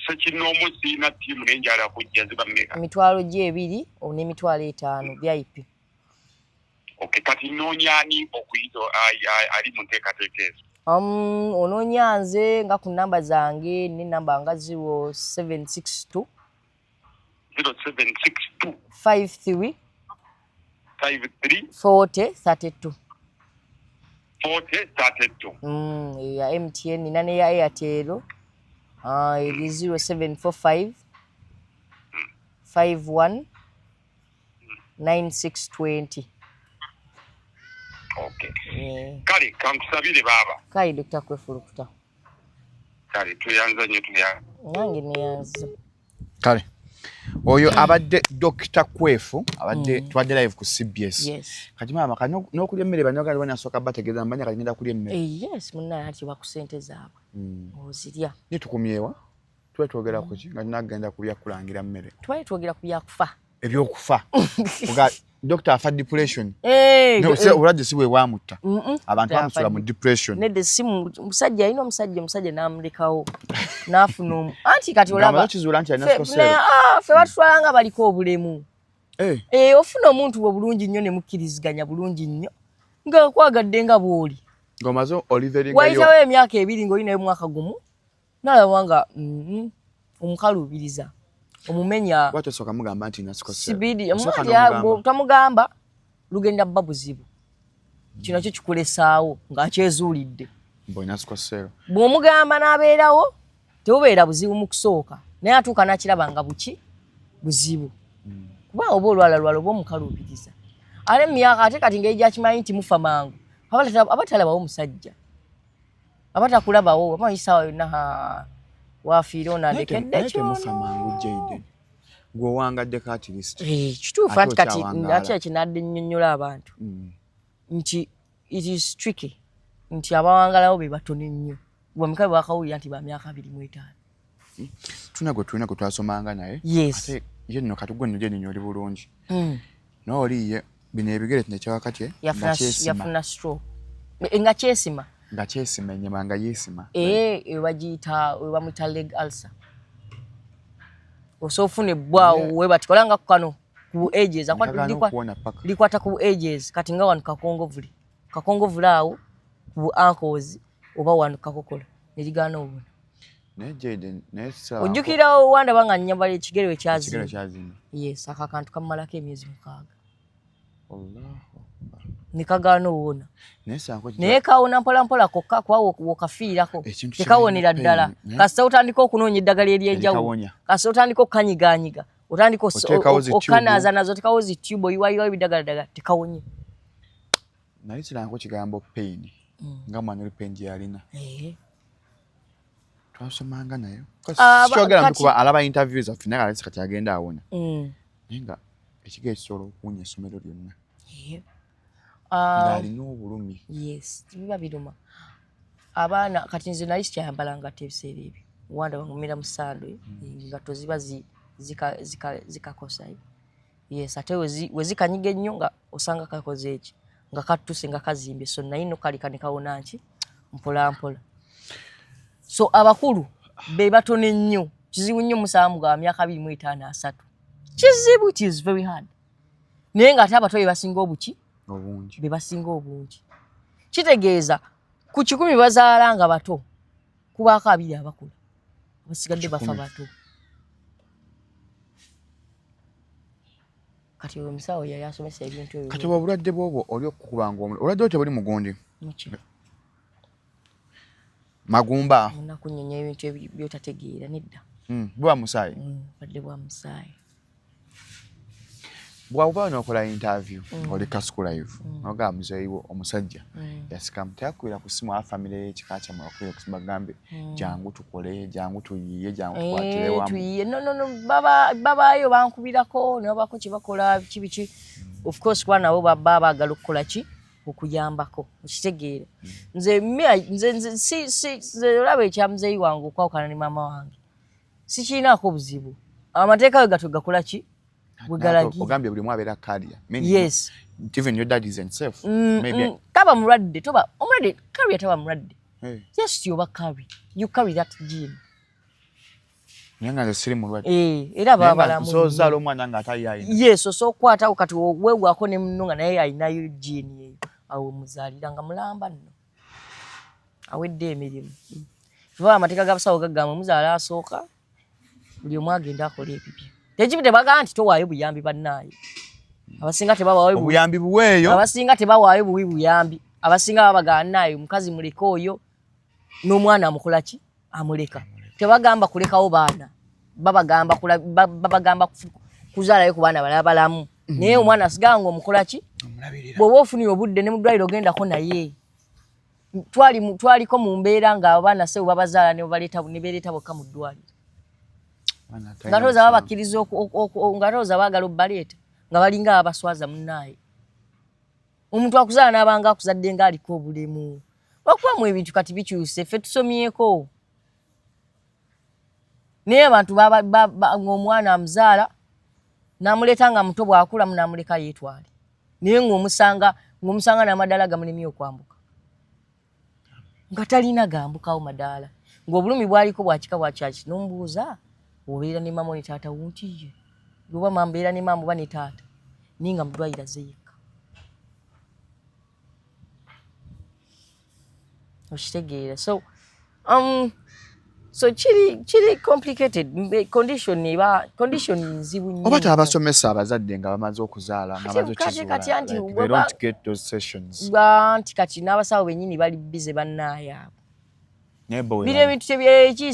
Speaker 6: Sekinoomu sirina ttiimu naye njala kujja, ziba mmeka?
Speaker 2: 20,000 n'e50,000 VIP.
Speaker 6: Okay, kati nnoonya ani okuyita ali mu nteekateeka ezo?
Speaker 2: Onoonya nze nga ku namba zange ne namba nga 0762
Speaker 6: 0762
Speaker 2: 53
Speaker 6: 53
Speaker 2: 40 32.
Speaker 6: 40 32.
Speaker 2: Eya MTN nina neya Airtel, eri 0745 51 9620.
Speaker 6: Okay.
Speaker 2: Yeah.
Speaker 6: Kale kankusabire baaba.
Speaker 2: Kale Dr. Kwefulukuta.
Speaker 6: Kale tweyanza nnyo, tuya.
Speaker 2: Nange neyanza.
Speaker 1: Kale oyo abadde Dr. Kwefu, abadde tubadde live ku CBS.
Speaker 2: Yes.
Speaker 1: Kati maama, kati n'okulya emmere bannayuganda banasooka bategeeza mbanya kati ngenda kulya emmere.
Speaker 2: Yes, munnaye, ati baku ssente zaabwe ozirya.
Speaker 1: Naye tukumyewa tuba twogera ku ki nga tunagenda ku byakulangira mmere?
Speaker 2: Tubadde twogera ku byakufa.
Speaker 1: Ebyokufa. Oga doctor afa depression.
Speaker 2: Eh,
Speaker 1: No, obulwadde si bwe bwamutta. Abantu
Speaker 2: Afa
Speaker 1: bamusula mu depression.
Speaker 2: Nedda, si musajja alina omusajja n'amulekawo n'afuna omu, anti kati
Speaker 1: Ng'amaze
Speaker 2: olaba
Speaker 1: okizuula nti alina sickle cell.
Speaker 2: Ffe batutwala nga baliko obulemu. Eh, ofuna omuntu we bulungi nnyo ne mukkiriziganya bulungi nnyo ng'akwagadde nga bw'oli.
Speaker 1: Ng'omaze oliveringayo.
Speaker 2: Wayitawo emyaka 2 ng'olinayo mwaka gumu nalaba nga omukaluubiriza, omumenya.
Speaker 1: Lwaki osooka mugamba nti nina sickle cell?
Speaker 2: Sibidi.
Speaker 1: Osooka
Speaker 2: Omuntu
Speaker 1: n'omugamba.
Speaker 2: tamugamba lugenda bba buzibu, kino kyo kikulesaawo ng'akyezuulidde.
Speaker 1: Mbu olina sickle cell.
Speaker 2: Bw'omugamba n'abeerawo tebubeera buzibu mu kusooka, naye atuuka n'akiraba nga buki buzibu, kuba oba olwalalwala oba omukaluubiriza ate mumyaka, ate kati ngeri gyakimanyi nti mufa mangu, aba talabawo musajja, aba takulabawo, amanyi saawa yonna ha wafiire ono
Speaker 1: Naye
Speaker 2: andekedde
Speaker 1: temufa
Speaker 2: kyono.
Speaker 1: mangu, Jaden. Gwe owangaddeko at least.
Speaker 2: Eh, kituufu.
Speaker 1: Ate
Speaker 2: Anti kati
Speaker 1: okyawangaala.
Speaker 2: ate kinadde nnyonnyola abantu. Nti it is tricky nti abawangalawo be batono ennyo. Bameka be bakawulira nti ba myaka 25?
Speaker 1: Tuna gwe tulina gwe twasomanga naye.
Speaker 2: Yes.
Speaker 1: Ate ye nno kati gwe nno gye oli bulungi. N'oli ye bino ebigere kino ekyawakati nga
Speaker 2: Yafuna
Speaker 1: kyesima.
Speaker 2: Yafuna stroke. Nga kyesima.
Speaker 1: Nga kyesima ennyama nga yeesima.
Speaker 2: Bagiyita, bamuyita leg ulcer. Osobola ofuna ebbwawo we bati kola nga kano ku edges
Speaker 1: Nkagaana okuwona paka.
Speaker 2: Likwata ku edges kati nga wano kakongovule. Kakongovule awo ku ankles oba wano kakokola ne ligaana obona.
Speaker 1: Naye Jayden, naye sisaba
Speaker 2: Ojjukira wandaba nga nnyambala ekigere we kyazimba.
Speaker 1: Ekigere kyazimba.
Speaker 2: Yes, aka kantu kammalako emyezi 6.
Speaker 1: Allahu Akbar.
Speaker 2: Ne kagaana owona.
Speaker 1: Naye saako
Speaker 2: Naye kawona mpola mpola kokka kuba wokafiirako.
Speaker 1: Ekintu
Speaker 2: Tekawonera
Speaker 1: kyalina
Speaker 2: ddala.
Speaker 1: pain, naye
Speaker 2: Kasita otandika okunoonya eddagala ery'enjawulo.
Speaker 1: Erikawonya.
Speaker 2: Kasita otandika okukanyigaanyiga. Otandika
Speaker 1: Oteekawo zi tube.
Speaker 2: okanaaza nazo otekawo zi tube oyiwayiwayo ebidagaladagala tekawonye.
Speaker 1: Nali siranko kigambo pain. Nga mwana oli pain gye yalina. Twasomanga nayo. Sikyogera kuba alaba interviews zaffe naye alabise kati agenda awona. Naye nga ekigere kisobola okuwunya essomero lyonna. Ng'alina obulumi.
Speaker 2: Yes, biba biruma. Abaana kati nze nali sikyayambala ngatto ebiseera ebyo. Wanda bangumira mu sando, engatto ziba zikakosa. Yes, ate we zikanyiga ennyo nga osanga kakoze eki, nga kattuse nga kazimbye. So naye nno kalika ne kawona nki mpola mpola. So abakulu be batono ennyo. Kizibu nnyo musaamu gwa myaka 25 30. Kizibu, it is very hard. Naye ng'ate abato be basinga obuki?
Speaker 1: Obungi.
Speaker 2: Be basinga obungi. Kitegeeza ku 100 bazaala nga bato, kubaako 20 abakula. Abasigadde bafa
Speaker 1: 100.
Speaker 2: bato. Kati oyo omusawo yali asomesa ebintu ebyo.
Speaker 1: Kati obulwadde bw'obwo oli okukubanga omuliro. Obulwadde bwo tebuli mugundi.
Speaker 2: Muki?
Speaker 1: Magumba.
Speaker 2: Olina kunnyonnyola ebintu by'otategeera nedda.
Speaker 1: Buba musaayi.
Speaker 2: Obulwadde bwa musaayi.
Speaker 1: Bw'oba n'okola interview, oli Kasuku Live, n'ogamba muzeeyi wo omusajja yasikamu, teyakubira ku ssimu aba famire y'ekika kyammwe bakubire ku ssimu bagambe, jangu tukole, jangu tuyiye, jangu tukwatire wamu.
Speaker 2: Tuyiye. No, no, no, babaayo bankubirako, ne babaako kye bakola, biki biki. Of course, kuba nabo baba baagala okukola ki? Okuyambako, okitegeera. Nze, nze, nze, si, si, nze olaba ekya muzeeyi wange okwawukana ne maama wange. Sikirinaako buzibu. Amateeka we gato gakola ki? Bwe galagira.
Speaker 1: Ogambye buli omu abeera carrier. Meaning,
Speaker 2: Yes.
Speaker 1: even your dad isn't safe. Maybe
Speaker 2: Taba mulwadde, toba omulwadde, carrier taba mulwadde.
Speaker 1: Hey.
Speaker 2: Just yoba carry. You carry that gene.
Speaker 1: Naye nga nze siri mulwadde.
Speaker 2: Era
Speaker 1: Naye nga
Speaker 2: baba balamu.
Speaker 1: nsobola ozaala omwana nga ate ye alina.
Speaker 2: Yes, osobola okukwatako kati weewako ne munno nga naye alinayo gene eyo. Awo muzaalira nga mulamba nno. Awedde emirimu. Tuba amateeka g'abasawo gagamba muzaala asooka, buli omu agenda akola ebibye. Tekibi tebagamba nti towaayo buyambi bannaaye. Abasinga tebawaayo
Speaker 1: Obuyambi buweeyo.
Speaker 2: Abasinga tebawaayo buwi buyambi. Abasinga babagamba naaye omukazi muleke oyo n'omwana amukola ki? Amuleka. Tebagamba kulekawo baana. Babagamba kuzaalayo ku baana balala balamu. Naye omwana asigala ng'omukola ki?
Speaker 1: Omulabirira.
Speaker 2: Bw'oba ofunye obudde ne mu ddwaliro ogendako naye. Twaliko mu mbeera ng'abaana ssebo babazaala ne babaleeta, ne beereeta bokka mu ddwaliro. Nga tolowooza babakkiriza nga tolowooza baagala obbaleeta, nga balinga abaswaza munnaaye. Omuntu akuzaala n'abanga akuzadde ng'aliko obulemu. Lwakuba mu ebintu kati bikyuse, ffe tusomyeko. Naye abantu ng'omwana amuzaala, n'amuleeta nga muto bw'akulamu n'amuleka yeetwale. Naye ng'omusanga n'amadaala gamulemye okwambuka. Nga talina gambukawo madaala. Ng'obulumi bw'aliko bwa kika bwa kyaki, n'omubuuza, obeera ne maama ne taata wo nti ye. Oba maama mbeera ne maama oba ne taata. Naye nga mu ddwaliro azze yekka. Okitegeera. So kiri complicated. Condition eba, condition nzibu nnyo.
Speaker 1: Oba tabasomesa abazadde nga bamaze okuzaala, nga
Speaker 2: Kati
Speaker 1: bamaze
Speaker 2: kati
Speaker 1: okukizuula,
Speaker 2: kati anti
Speaker 1: like, they
Speaker 2: bwe
Speaker 1: don't get those sessions.
Speaker 2: Ba, anti kati n'abasawo bennyini bali busy bannaaye abo.
Speaker 1: Naye bo we
Speaker 2: Bino
Speaker 1: bali.
Speaker 2: ebintu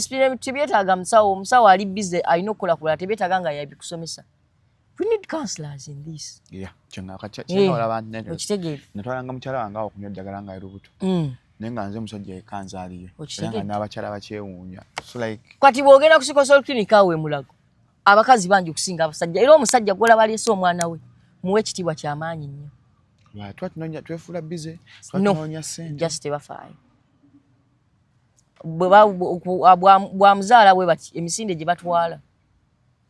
Speaker 2: bino ebintu tebyetaaga musawo, omusawo ali busy alina okukola kulala, tebyetaaga nga yabikusomesa. We need counselors in this.
Speaker 1: Yeah, kyenga kati kyenga olaba nti
Speaker 2: Okitegeera.
Speaker 1: Natwalanga mukyala wange awo okunywa eddagala nga ali lubuto. Naye nga nze musajja yekka nzaaliyo.
Speaker 2: Okitegeera.
Speaker 1: Era nga n'abakyala bakyewuunya. So like
Speaker 2: Kati bw'ogenda ku sickle cell clinic awo e Mulago, abakazi bangi okusinga abasajja. Era omusajja gw'olaba aleese omwana we, muwe ekitiibwa ky'amaanyi nnyo.
Speaker 1: Lwaki twefuula busy?
Speaker 2: No,
Speaker 1: twatunoonya ssente.
Speaker 2: Just tebafaayo. Bwamuzaala bwe bati, emisinde gye batwala.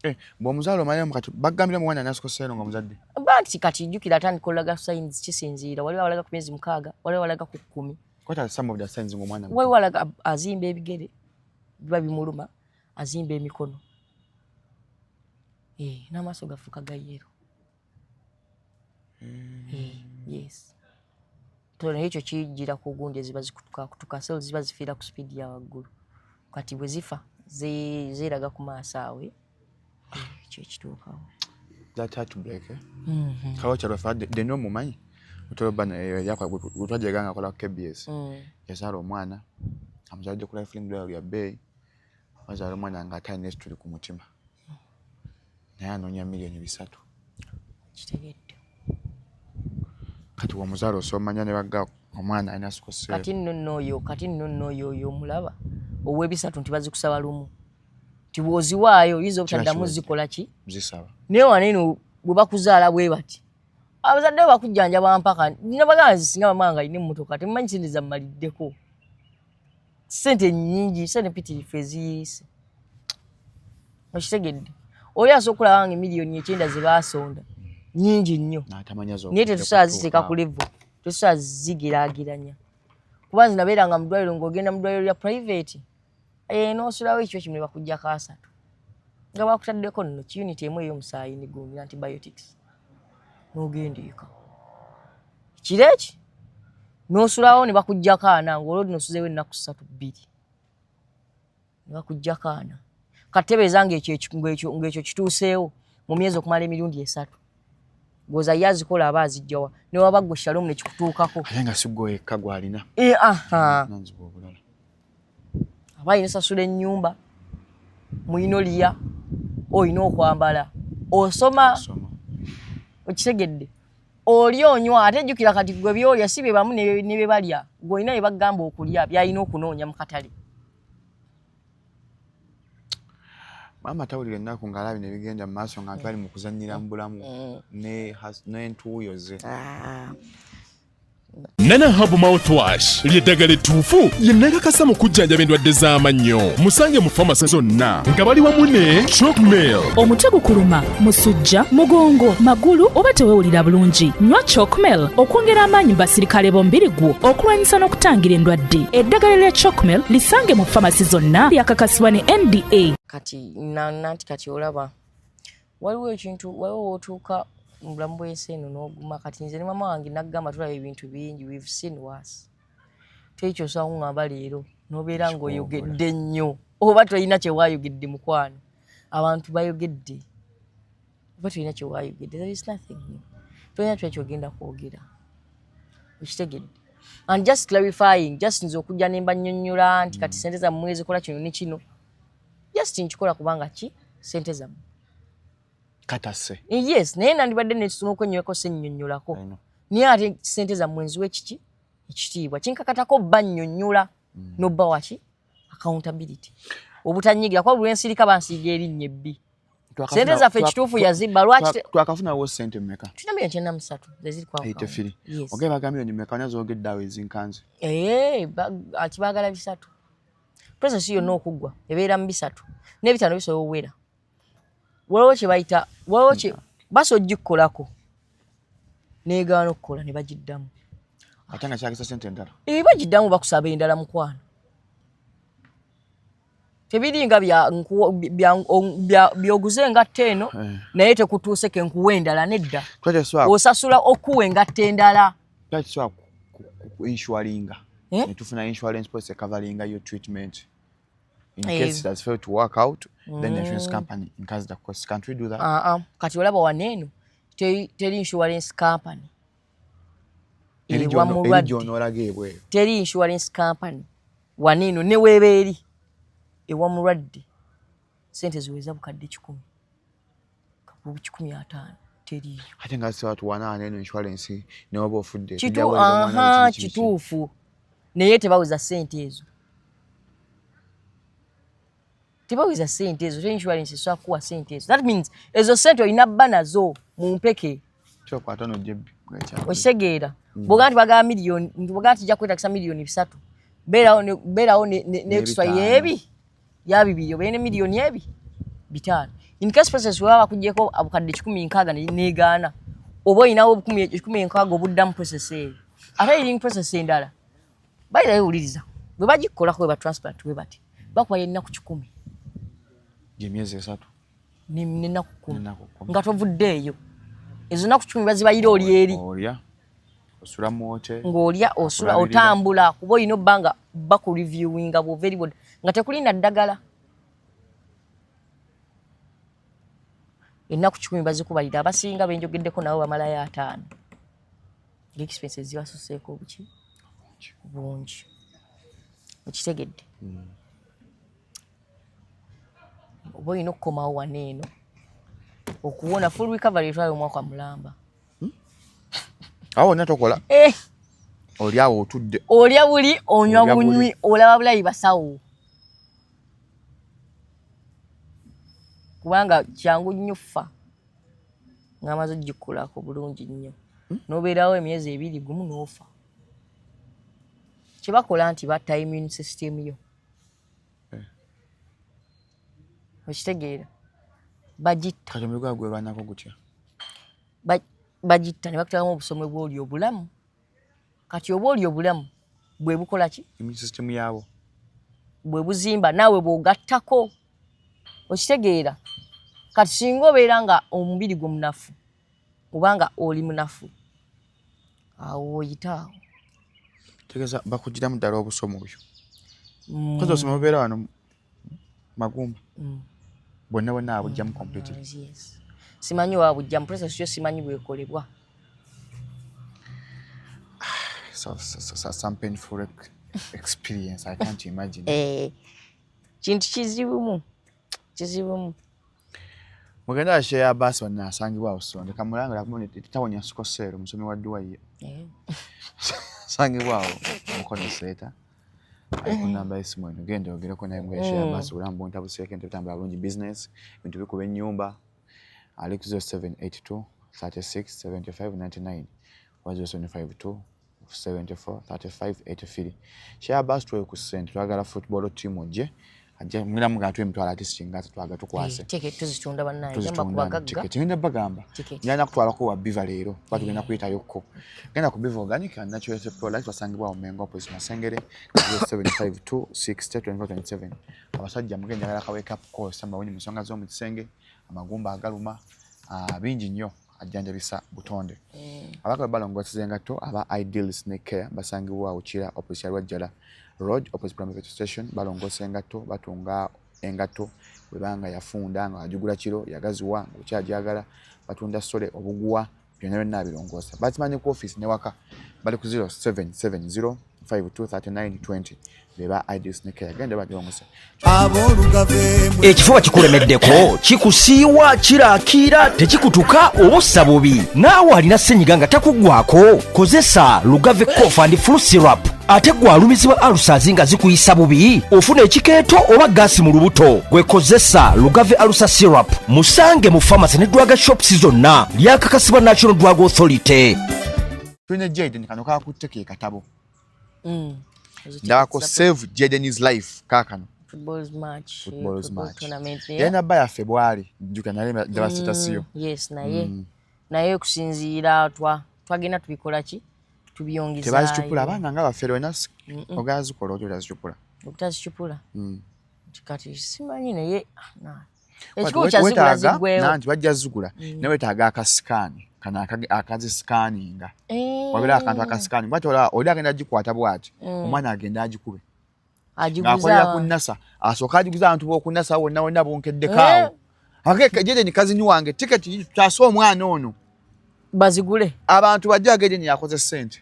Speaker 1: Eh, bw'omuzaala omanya kati bagambira muwana alina sickle cell nga muzadde.
Speaker 2: Ba nti kati jjukira atandika olaga signs, kisinziira. Waliwo abalaga ku myezi 6, waliwo abalaga ku 10.
Speaker 1: What are some of the signs ng'omwana muto?
Speaker 2: Waliwo alaga azimba ebigere, biba bimuluma, azimba emikono. Eh, n'amaaso gafuuka ga yellow. Eh, yes. To naye ekyo kijjira ku gundi eziba zikutuka kutuka, cells ziba zifiira ku speed ya waggulu. Kati bwe zifa zeeraga ku maaso awo, eh, ekyo ekituukawo.
Speaker 1: That heartbreak, eh? Kawacha lwaffe deno omumanyi otoloba twajega nga akola KBS. Yazaala omwana, amuzalidde ku Lifeline ddwaliro lya bbeeyi, bazaala omwana nga ate alina ekituli ku mutima, naye anoonya miliyoni 3.
Speaker 2: Kitegedde.
Speaker 1: Kati womuzaala osomanya ne bagga omwana alina sickle cell.
Speaker 2: Kati nno oyo oyo omulaba ow'ebisatu nti bazikusaba lumu, nti bw'oziwaayo oyinza obutaddamu
Speaker 1: kiwedde.
Speaker 2: zikola ki?
Speaker 1: Zisaba.
Speaker 2: Naye wano eno bwe bakuzaala bwe bati, abazadde bo bakujjanjaba mpaka nabagamba nti singa mama nga alina emmotoka, temumanyi sente zammaliddeko, sente nnyingi, sente mpitirifu eziyiise. Okitegedde? Oli asobola okulaba nga 9 million ze baasonda nnyingi nnyo.
Speaker 1: N'atamanya
Speaker 2: Naye tetusobola ziteeka ku level, tetusobola zigeraageranya, kuba nze nabeeranga mu ddwaliro, ng'ogenda mu ddwaliro lya private, eh, n'osulawo ekyo kimu ne bakuggyako asatu nga bakutaddeko nno ki unit emu ey'omusaayi negundi antibiotics, n'ogenda eka ekiro eki n'osulawo ne bakuggyako ana, ng'olwo nosuzeewo ennaku 3 2 ne bakuggyako ana. Katebeeza ng'ekyo kituuseewo mu myezi okumala emirundi 3, goza ye azikola aba azijjawa? Ne waba gwe Shalom nekikutuukako.
Speaker 1: Ate nga si gwe wekka gw'alina.
Speaker 2: Eh, aha.
Speaker 1: Nanzibwa obulala.
Speaker 2: Aba alina sasula ennyumba, mulina oliya, olina okwambala, osoma.
Speaker 1: Osoma.
Speaker 2: Okitegedde? Oli onywa, ate jjukira kati gwe byolya si bye bamu ne bye balya. Gwe olina bye bagamba okulya, byalina okunoonya mu katale.
Speaker 1: Maama tawulira ennaku ng'alabye ne bigenda mu maaso nga twali mu kuzannyira mu bulamu n'entuuyo ze.
Speaker 2: Ah.
Speaker 7: Nana Herbal Mouthwash ly'eddagala ettuufu lye nakakasa mu kujjanjaba endwadde z'amannyo. Musange mu famasi zonna nga bali wamu ne Chocmel.
Speaker 8: Omutwe gukuluma, musujja, mugongo, magulu oba tewewulira bulungi, nywa Chocmel okwongera amaanyi mu basirikale b'omubiri gwo okulwanyisa n'okutangira endwadde. Eddagala lya Chocmel lisange mu famasi zonna, lyakakasibwa ne NDA.
Speaker 2: Kati nanti kati olaba waliwo ekintu, waliwo wootuuka mu bulamu bw'ensi eno n'oguma. Kati nze ne mama wange naggamba tulaba ebintu bingi, we've seen worse. Teri kyosobola kuŋŋamba leero n'obeera ng'oyogedde nnyo oba tolina kyewaayogedde. Mukwano, abantu bayogedde oba tolina kyewaayogedde, there is nothing new, tolina kyona kyogenda kwogera. Okitegedde? And just clarifying, just nze okujja ne mbannyonnyola nti kati sente zammwe zikola kino ne kino, just nkikola kubanga ki sente zammwe.
Speaker 1: Katase.
Speaker 2: Yes, naye nandibadde nekisoma okwenyweko sennyonnyolako.
Speaker 1: I know.
Speaker 2: Naye ate sente zammwe nziwa ekiki ekitiibwa kinkakatako bba nnyonnyola nobba waki accountability, obutanyigira kuba buli lwensirika bansiiga erinnya ebbi. Sente zaffe ekituufu yazibba lwaki
Speaker 1: Twakafunawo sente mmeka?
Speaker 2: Tulina 93 million zeziri ku account.
Speaker 1: 83.
Speaker 2: Yes.
Speaker 1: Ogee baga miliyoni mmeka nazoogedde awo ezinkanze?
Speaker 2: Eh, ati baagala 3. Process yonna okuggwa ebeera mu 3 n'ebitaano bisobola owera. Waliwo kye bayita, waliwo kye basa ogikkolako negaana okukola ne bagiddamu.
Speaker 1: Ate nga kyagisa sente endala.
Speaker 2: Eh, bagiddamu, bakusaba endala. Mukwano, tebiringa byoguze engatto eno
Speaker 1: Eh.
Speaker 2: naye tekutuuse, ke nkuwa endala. Nedda,
Speaker 1: Twali
Speaker 2: osasula okuwa engatto endala.
Speaker 1: Tusobola ku insuringa
Speaker 2: Eh?
Speaker 1: netufuna insurance policy coveringa your treatment in
Speaker 2: Eh.
Speaker 1: case it has failed to work out, then the insurance company incurs the cost. Can't we do that?
Speaker 2: Ah, ah. Kati olaba wano eno teri insurance company
Speaker 1: Eri
Speaker 2: ewa
Speaker 1: eri
Speaker 2: mulwadde.
Speaker 1: gy'onoolaga ebweru.
Speaker 2: Teri insurance company wano eno ne weeba eri ewa mulwadde sente ziweza 100,000, 150,000, teriiyo.
Speaker 1: Ate nga siba tuwanaana eno insurance newaba ofudde tujja kuweereza omwana biki, biki, biki.
Speaker 2: Kituufu, naye tebaweza sente ezo, tebaweza sente ezo. Teri insurance esobola kukuwa sente ezo. That means ezo sente olina bba nazo mu mpeke. Okitegeera? Bwogaa nti bagaba miliyoni, bwogaa nti ijja kwetakisa miliyoni 3, beerawo n'extra yeebi ya 2, obeere ne miliyoni ebi 5. In case process webaba bakugyeko obukadde 160 negaana, oba olinawo 160 obuddamu process eyo. Ate healing process endala bayirayo, wuliriza, bwe bagikolako, bwe ba transplant bwe bati bakuba ennaku 100.
Speaker 1: Gyemyezi 3.
Speaker 2: Nenaku 10 nga tovuddeeyo. Ezo naku 10 bazibayira oli eri.
Speaker 1: Olya, osula mu hotel.
Speaker 2: Ng'olya, osula, otambula, kuba olina obba nga bakureviewinga bwova eri bodda nga tekulina ddagala. Ennaku 10 bazikubalira. Abasinga benjogeddeko nabo bamalayo 50 nga expenses zibasuseeko obuki bungi. Okitegedde? Oba olina okukomawo wano eno okuwona full recovery etwala omwaka mulamba.
Speaker 1: Awo wonna tokola?
Speaker 2: Eh.
Speaker 1: Oli awo otudde.
Speaker 2: Olya buli, onywa
Speaker 1: Olya buli.
Speaker 2: Bunywi, olaba bulayi basawo, kubanga kyangu nnyo ffa ng'amaze ogikolako bulungi nnyo, n'obeerawo emyezi 2 gumu n'ofa. Kyebakola nti batta immune system yo. Okitegeera? Bagitta.
Speaker 1: Kati omubiri gwawe gwerwanako gutya?
Speaker 2: Bagitta ne bakutekamu obusomwe bw'oli obulamu. Kati oba oli obulamu bwe bukola ki?
Speaker 1: Immune system yaabo.
Speaker 2: Bwe buzimba naawe bw'ogattako. Okitegeera? Kati singa obeera nga omubiri gwo munafu, obanga oli munafu, awo oyita awo.
Speaker 1: Tegeeza bakugiramu ddala obusomo obyo. Kozi obusoma bubeera wano magumba bwonna bwonna abujjamu completely?
Speaker 2: Yes. Simanyi wa bujjamu, process yo simanyi bwekolebwa.
Speaker 1: So, some painful experience I can't imagine.
Speaker 2: Eh, kintu kizibumu, kizibumu.
Speaker 1: Mugenda wa Sheya Abbas wanna asangibwa awo Sonde kamulanga tatawonya sickle cell, omusomi wa dduwa ye. Asangibwa awo Mukono Seeta, ali ku namba y'essimu eno, genda ogereko naye. Mugenda Sheya Abbas, obulamu buntabuseeko, ebintu bitambula bulungi, business, ebintu bikuba ennyumba. Ali ku 0782 36 75 99 oba 0752 74 35 83. Sheya Abbas, tuwe ku ssente, twagala football team ojje ajja mwira mugaa tuwe emitwalo ati singa twagala tukwase.
Speaker 2: Ticket tuzitunda bannange, gamba ku
Speaker 1: tuzitunda
Speaker 2: bagagga.
Speaker 1: Ticket ngenda bagamba.
Speaker 2: Ticket.
Speaker 1: Ngenda kutwalako wa Biva leero kuba tugenda kuyitayokko. Genda ku Biva Organic and Natural Health Products, basangibwa awo Mengo opposite Masengere, 0752 60 24 27. Abasajja mugenda, njagala ka wake up call samawuni mu nsonga z'omu kisenge, amagumba agaluma, bingi nnyo ajjanjabisa butonde. Abagala balongoseza engatto, aba Ideal Snake Care basangibwa awo Kira opposite Lwajjala Road, opposite Primary Petrol Station. Balongosa engatto, batunga engatto bwebanga yafunda nga wagigula kiro yagaziwa nga okyagyagala, batunda sole, obuguwa, byonna byonna abirongoosa. Bakimanyi ku office ne waka bali ku 0770 523920, beba Ideal Snake Care, genda bagirongose.
Speaker 9: Ekifuba kikulemeddeko, kikusiiwa, kiraakiira, tekikutuka oba ossa bubi. Naawe alina ssenyiga nga takuggwako, kozesa Lugave Cough and Flu Syrup. Ate gwe alumizibwa ulcers nga zikuyisa bubi, ofuna ekikeeto oba gaasi mu lubuto, gwe kozesa Lugave Ulcer Syrup. Musange mu pharmacy ne drug shops zonna. Lyakakasibwa National Drug Authority.
Speaker 1: Tulina Jaden, kano kakutte ke katabo ndabako Save Jaden's Life kaakano.
Speaker 2: Football's match.
Speaker 1: Football's
Speaker 2: football
Speaker 1: match.
Speaker 2: tournament.
Speaker 1: Yalina bba yaffe bwali jjuka naye ndaba status yo.
Speaker 2: Yes, naye naye okusinziira twagenda tubikola ki, tubyongezaayo.
Speaker 1: Tebazicupula abaana nga bafere olina ogazikola otyo otazicupula.
Speaker 2: Obutazicupula. Kati simanyi naye ekikulu kyazigula ziggwewo.
Speaker 1: Nanti bajja zigula, naye wetaaga akasikaani kano akazisikaninga. Wabeera akantu akasikaani bwati, olaba oli agenda agikwata bwati, omwana agenda agikube
Speaker 2: agiguza
Speaker 1: ng'akolera ku nasa, asooka agiguza abantu b'oku nasa wonna wonna bunkeddeko awo. Ake Jaden cousin wange, tiketi tutaase omwana ono.
Speaker 2: Bazigule.
Speaker 1: Abantu bajja Jaden yakoze ssente.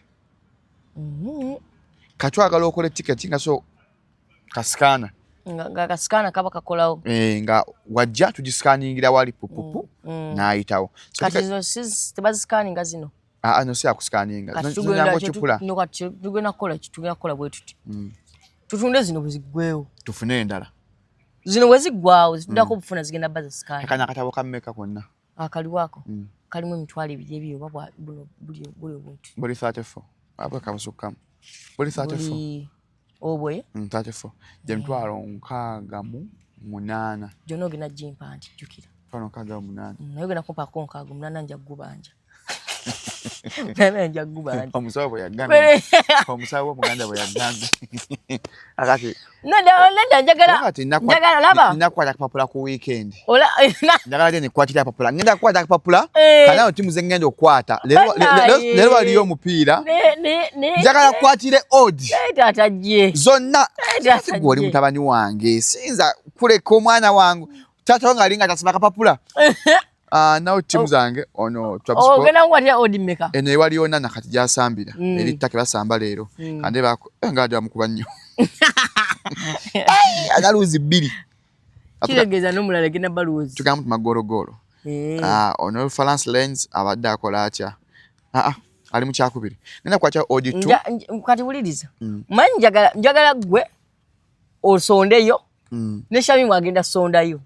Speaker 1: Katwagala okole tiketi nga so kasikaana.
Speaker 2: Nga kasikaana kaba kakolawo.
Speaker 1: Eh, nga wajja tugisikaningira wali pupupu n'ayitawo. So
Speaker 2: Kati zino tebazisikaninga zino.
Speaker 1: Ah, no, si akusikaninga.
Speaker 2: Kati
Speaker 1: zinyango cupula.
Speaker 2: No, kati tugenda kukola ki? Tugenda kukola bwe tuti, tutunde zino bwe ziggwewo.
Speaker 1: Tufune endala.
Speaker 2: Zino bwe ziggwawo zituddako obufuna zigenda baza sikaani.
Speaker 1: Akana akatabo ka mmeka konna?
Speaker 2: Akaliwako. Kalimu 20,000 ebiri oba buno buli obuntu.
Speaker 1: Buli 34 abo kabusukkamu buli 34.
Speaker 2: Buli obwe.
Speaker 1: 34 gye 68,000.
Speaker 2: Gyonna ogenda gimpa nti jjukira.
Speaker 1: 68,000.
Speaker 2: Naye ogenda kumpaako 68 nja kugubanja. Nana nja kugubanja.
Speaker 1: Omusawo bwe yagambye. Omusawo w'omuganda bwe yagambye. Akati.
Speaker 2: Neda njagala. Njagala laba.
Speaker 1: Ninakwata akapapula ku weekend. Njagala je nikwatira akapapula. Ngenda kukwata akapapula. Kana timu ze ngenda okukwata. Leero waliyo omupiira. Njagala kukwatire odd.
Speaker 2: Tata je.
Speaker 1: Zonna. Sigwe oli mutabani wange. Siyinza kuleka omwana wange. Tata wange alinga tasoma akapapula. Nawo timu zange ono Trabzonspor.
Speaker 2: Ogenda kukwatira odd mmeka?
Speaker 1: Eno ewaliyo Nana kati gyasambira. Eri ttaka basamba leero. Kande nga bamukuba nnyo. Analuzi 2.
Speaker 2: Kitegeeza n'omulala genda baluzi.
Speaker 1: Tugamba nti magologolo. Ono France Lens abadde akola atya? Ali mu kyakubiri. Ngenda kukwatira odd 2.
Speaker 2: Kati wuliriza. Manyi njagala ggwe osondeyo. Ne Shamimu agenda sondayo.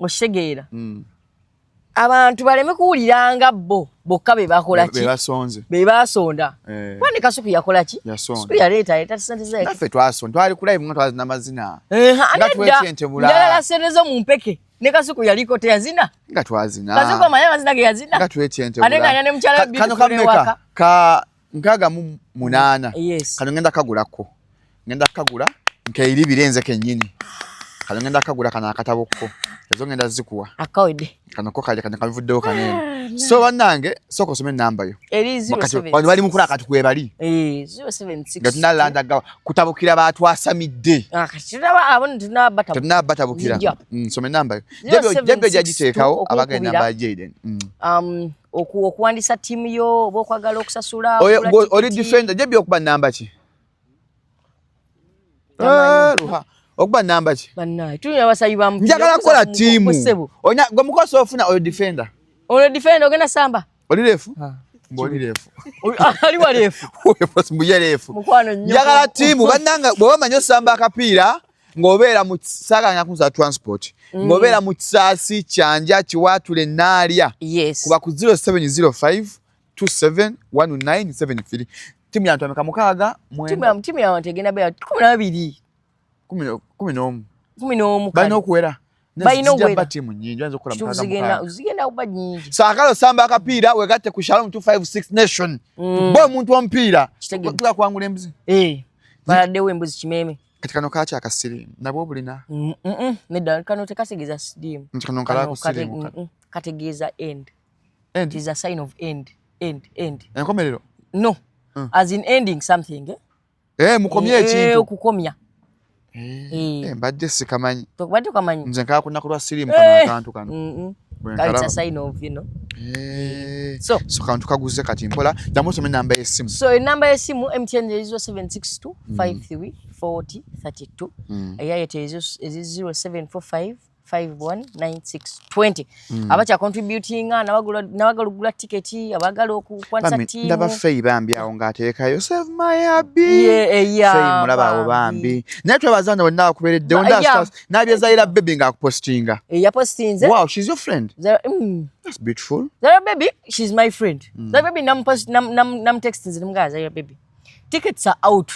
Speaker 2: Okitegeera. Abantu baleme kuwuliranga bo bokka be bakola ki?
Speaker 1: Be basonze.
Speaker 2: Be basonda. Kwani Kasuku yakola ki? Kasuku yaleeta sente ze.
Speaker 1: Naffe twasonda. Twali ku live nga twazina mazina.
Speaker 2: Nga twetentebula. Njagala sente zo mu mpeke. Ne Kasuku yaliko teyazina.
Speaker 1: Nga twazina.
Speaker 2: Kasuku amanya mazina ge yazina.
Speaker 1: Nga twetentebula.
Speaker 2: Ate nga ne mukyala
Speaker 1: Kano kameka ka 68.
Speaker 2: Yes.
Speaker 1: Kano ngenda kagulako. Ngenda kagula nkeiribire nze kennyini. Kano ngenda kagula kana akatabo ko. Ezo ngenda zikuwa.
Speaker 2: Akawedde.
Speaker 1: Kano ko kaje kano kavuddewo kanene. So bannange sooka osome ennamba yo.
Speaker 2: Eri 07.
Speaker 1: Bano bali mukula akati kwe bali.
Speaker 2: 076.
Speaker 1: Nga tunalanda gawa kutabukira batwasamidde.
Speaker 2: Kati tunaba abo tunabatabukira.
Speaker 1: Tunabatabukira. Soma ennamba yo. Jebyo gyagiteekawo abaga ennamba ya Jayden.
Speaker 2: Okuwandisa ttiimu yo oba okwagala okusasula.
Speaker 1: Oli defender Jebyo okuba nnamba ki? Okuba namba ki?
Speaker 2: Bannaye tulina abasayi ba mupiira.
Speaker 1: Njagala kukola ttiimu. Olina gwe mukosi ofuna oyo defender.
Speaker 2: Ono defender ogenda samba.
Speaker 1: Oli refu? Mbu oli refu.
Speaker 2: Ali wa refu.
Speaker 1: Mbu ye refu.
Speaker 2: Mukwano nnyo.
Speaker 1: Njagala ttiimu bannange bw'oba omanyi osamba akapiira ng'obeera mu saagala nkunza transport. Ng'obeera mu Kisaasi, Kyanja, Kiwaatule, Naalya.
Speaker 2: Yes.
Speaker 1: Kuba ku 0705 271973. Ttiimu ya ntwameka 6 9.
Speaker 2: Ttiimu ya abantu egenda beera 12.
Speaker 1: 11.
Speaker 2: 11.
Speaker 1: Balina okuwera.
Speaker 2: Balina okuwera.
Speaker 1: Ttiimu nnyingi bayinza okukola 6 6.
Speaker 2: Zigenda kuba nnyingi.
Speaker 1: Saakala osamba akapiira wegatte ku Shalom 256 Nation. Bo omuntu omupiira. Tula kuwangula embuzi.
Speaker 2: Baladdewo embuzi kimeeme.
Speaker 1: Kati kano kaaki akasiriimu nabwo obulina?
Speaker 2: Nedda kano tekategeeza siriimu.
Speaker 1: Nti kano nkalaba ku siriimu.
Speaker 2: Kategeeza end.
Speaker 1: End.
Speaker 2: It is a sign of end. End. End.
Speaker 1: Enkomerero?
Speaker 2: No. As in ending something.
Speaker 1: Mukomye ekintu.
Speaker 2: Okukomya.
Speaker 1: Mbadde sikamanyi.
Speaker 2: Tokubadde okamanyi.
Speaker 1: Nze nkala ku lunaku lwa siriimu kano akantu kano.
Speaker 2: It's a sign of, you know.
Speaker 1: So kantu kaguze kati mpola. Ddamu osome ennamba y'essimu.
Speaker 2: So ennamba y'essimu MTN 0762 53 40 32. Eya Airtel 0745 5196 20. Abakya contributinga n'abagala okugula tiketi, abagala okukwanisa ttiimu.
Speaker 1: Ndaba Faye bambi awo ng'ateekayo save my hubby. Faye mulaba awo bambi. Naye twebaza nno bonna abakubeereddewo. Nabye Zaira baby ng'akupostinga.
Speaker 2: Yapostinze.
Speaker 1: Wow, she's your friend. That's beautiful.
Speaker 2: Zaira baby, she's my friend. Zaira baby namutextinze nemugamba Zaira baby. Tickets are out.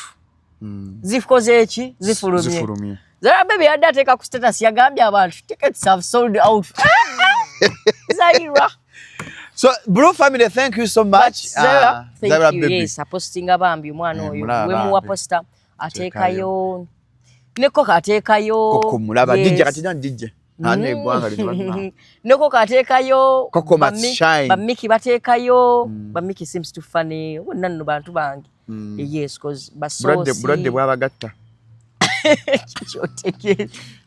Speaker 2: Zikoze eki? Zifulumye. Zaira baby yadde ateeka ku status yagambye abantu tickets have sold out. Zaira.
Speaker 1: So Blue family, thank you so much.
Speaker 2: Zaira, thank
Speaker 1: Zaira
Speaker 2: you.
Speaker 1: Baby.
Speaker 2: Yes, apostinga bambi omwana oyo. Wemuwa poster ateekayo. Ne Koko ateekayo.
Speaker 1: Koko mulaba DJ kati nani DJ? Ane eggwanga lino bannange.
Speaker 2: Ne Koko ateekayo.
Speaker 1: Koko must shine.
Speaker 2: Bamiki bateekayo. Bamiki seems to funny. Bonna nno bantu bange. Yes, cause basosi.
Speaker 1: Bulwadde bwabagatta.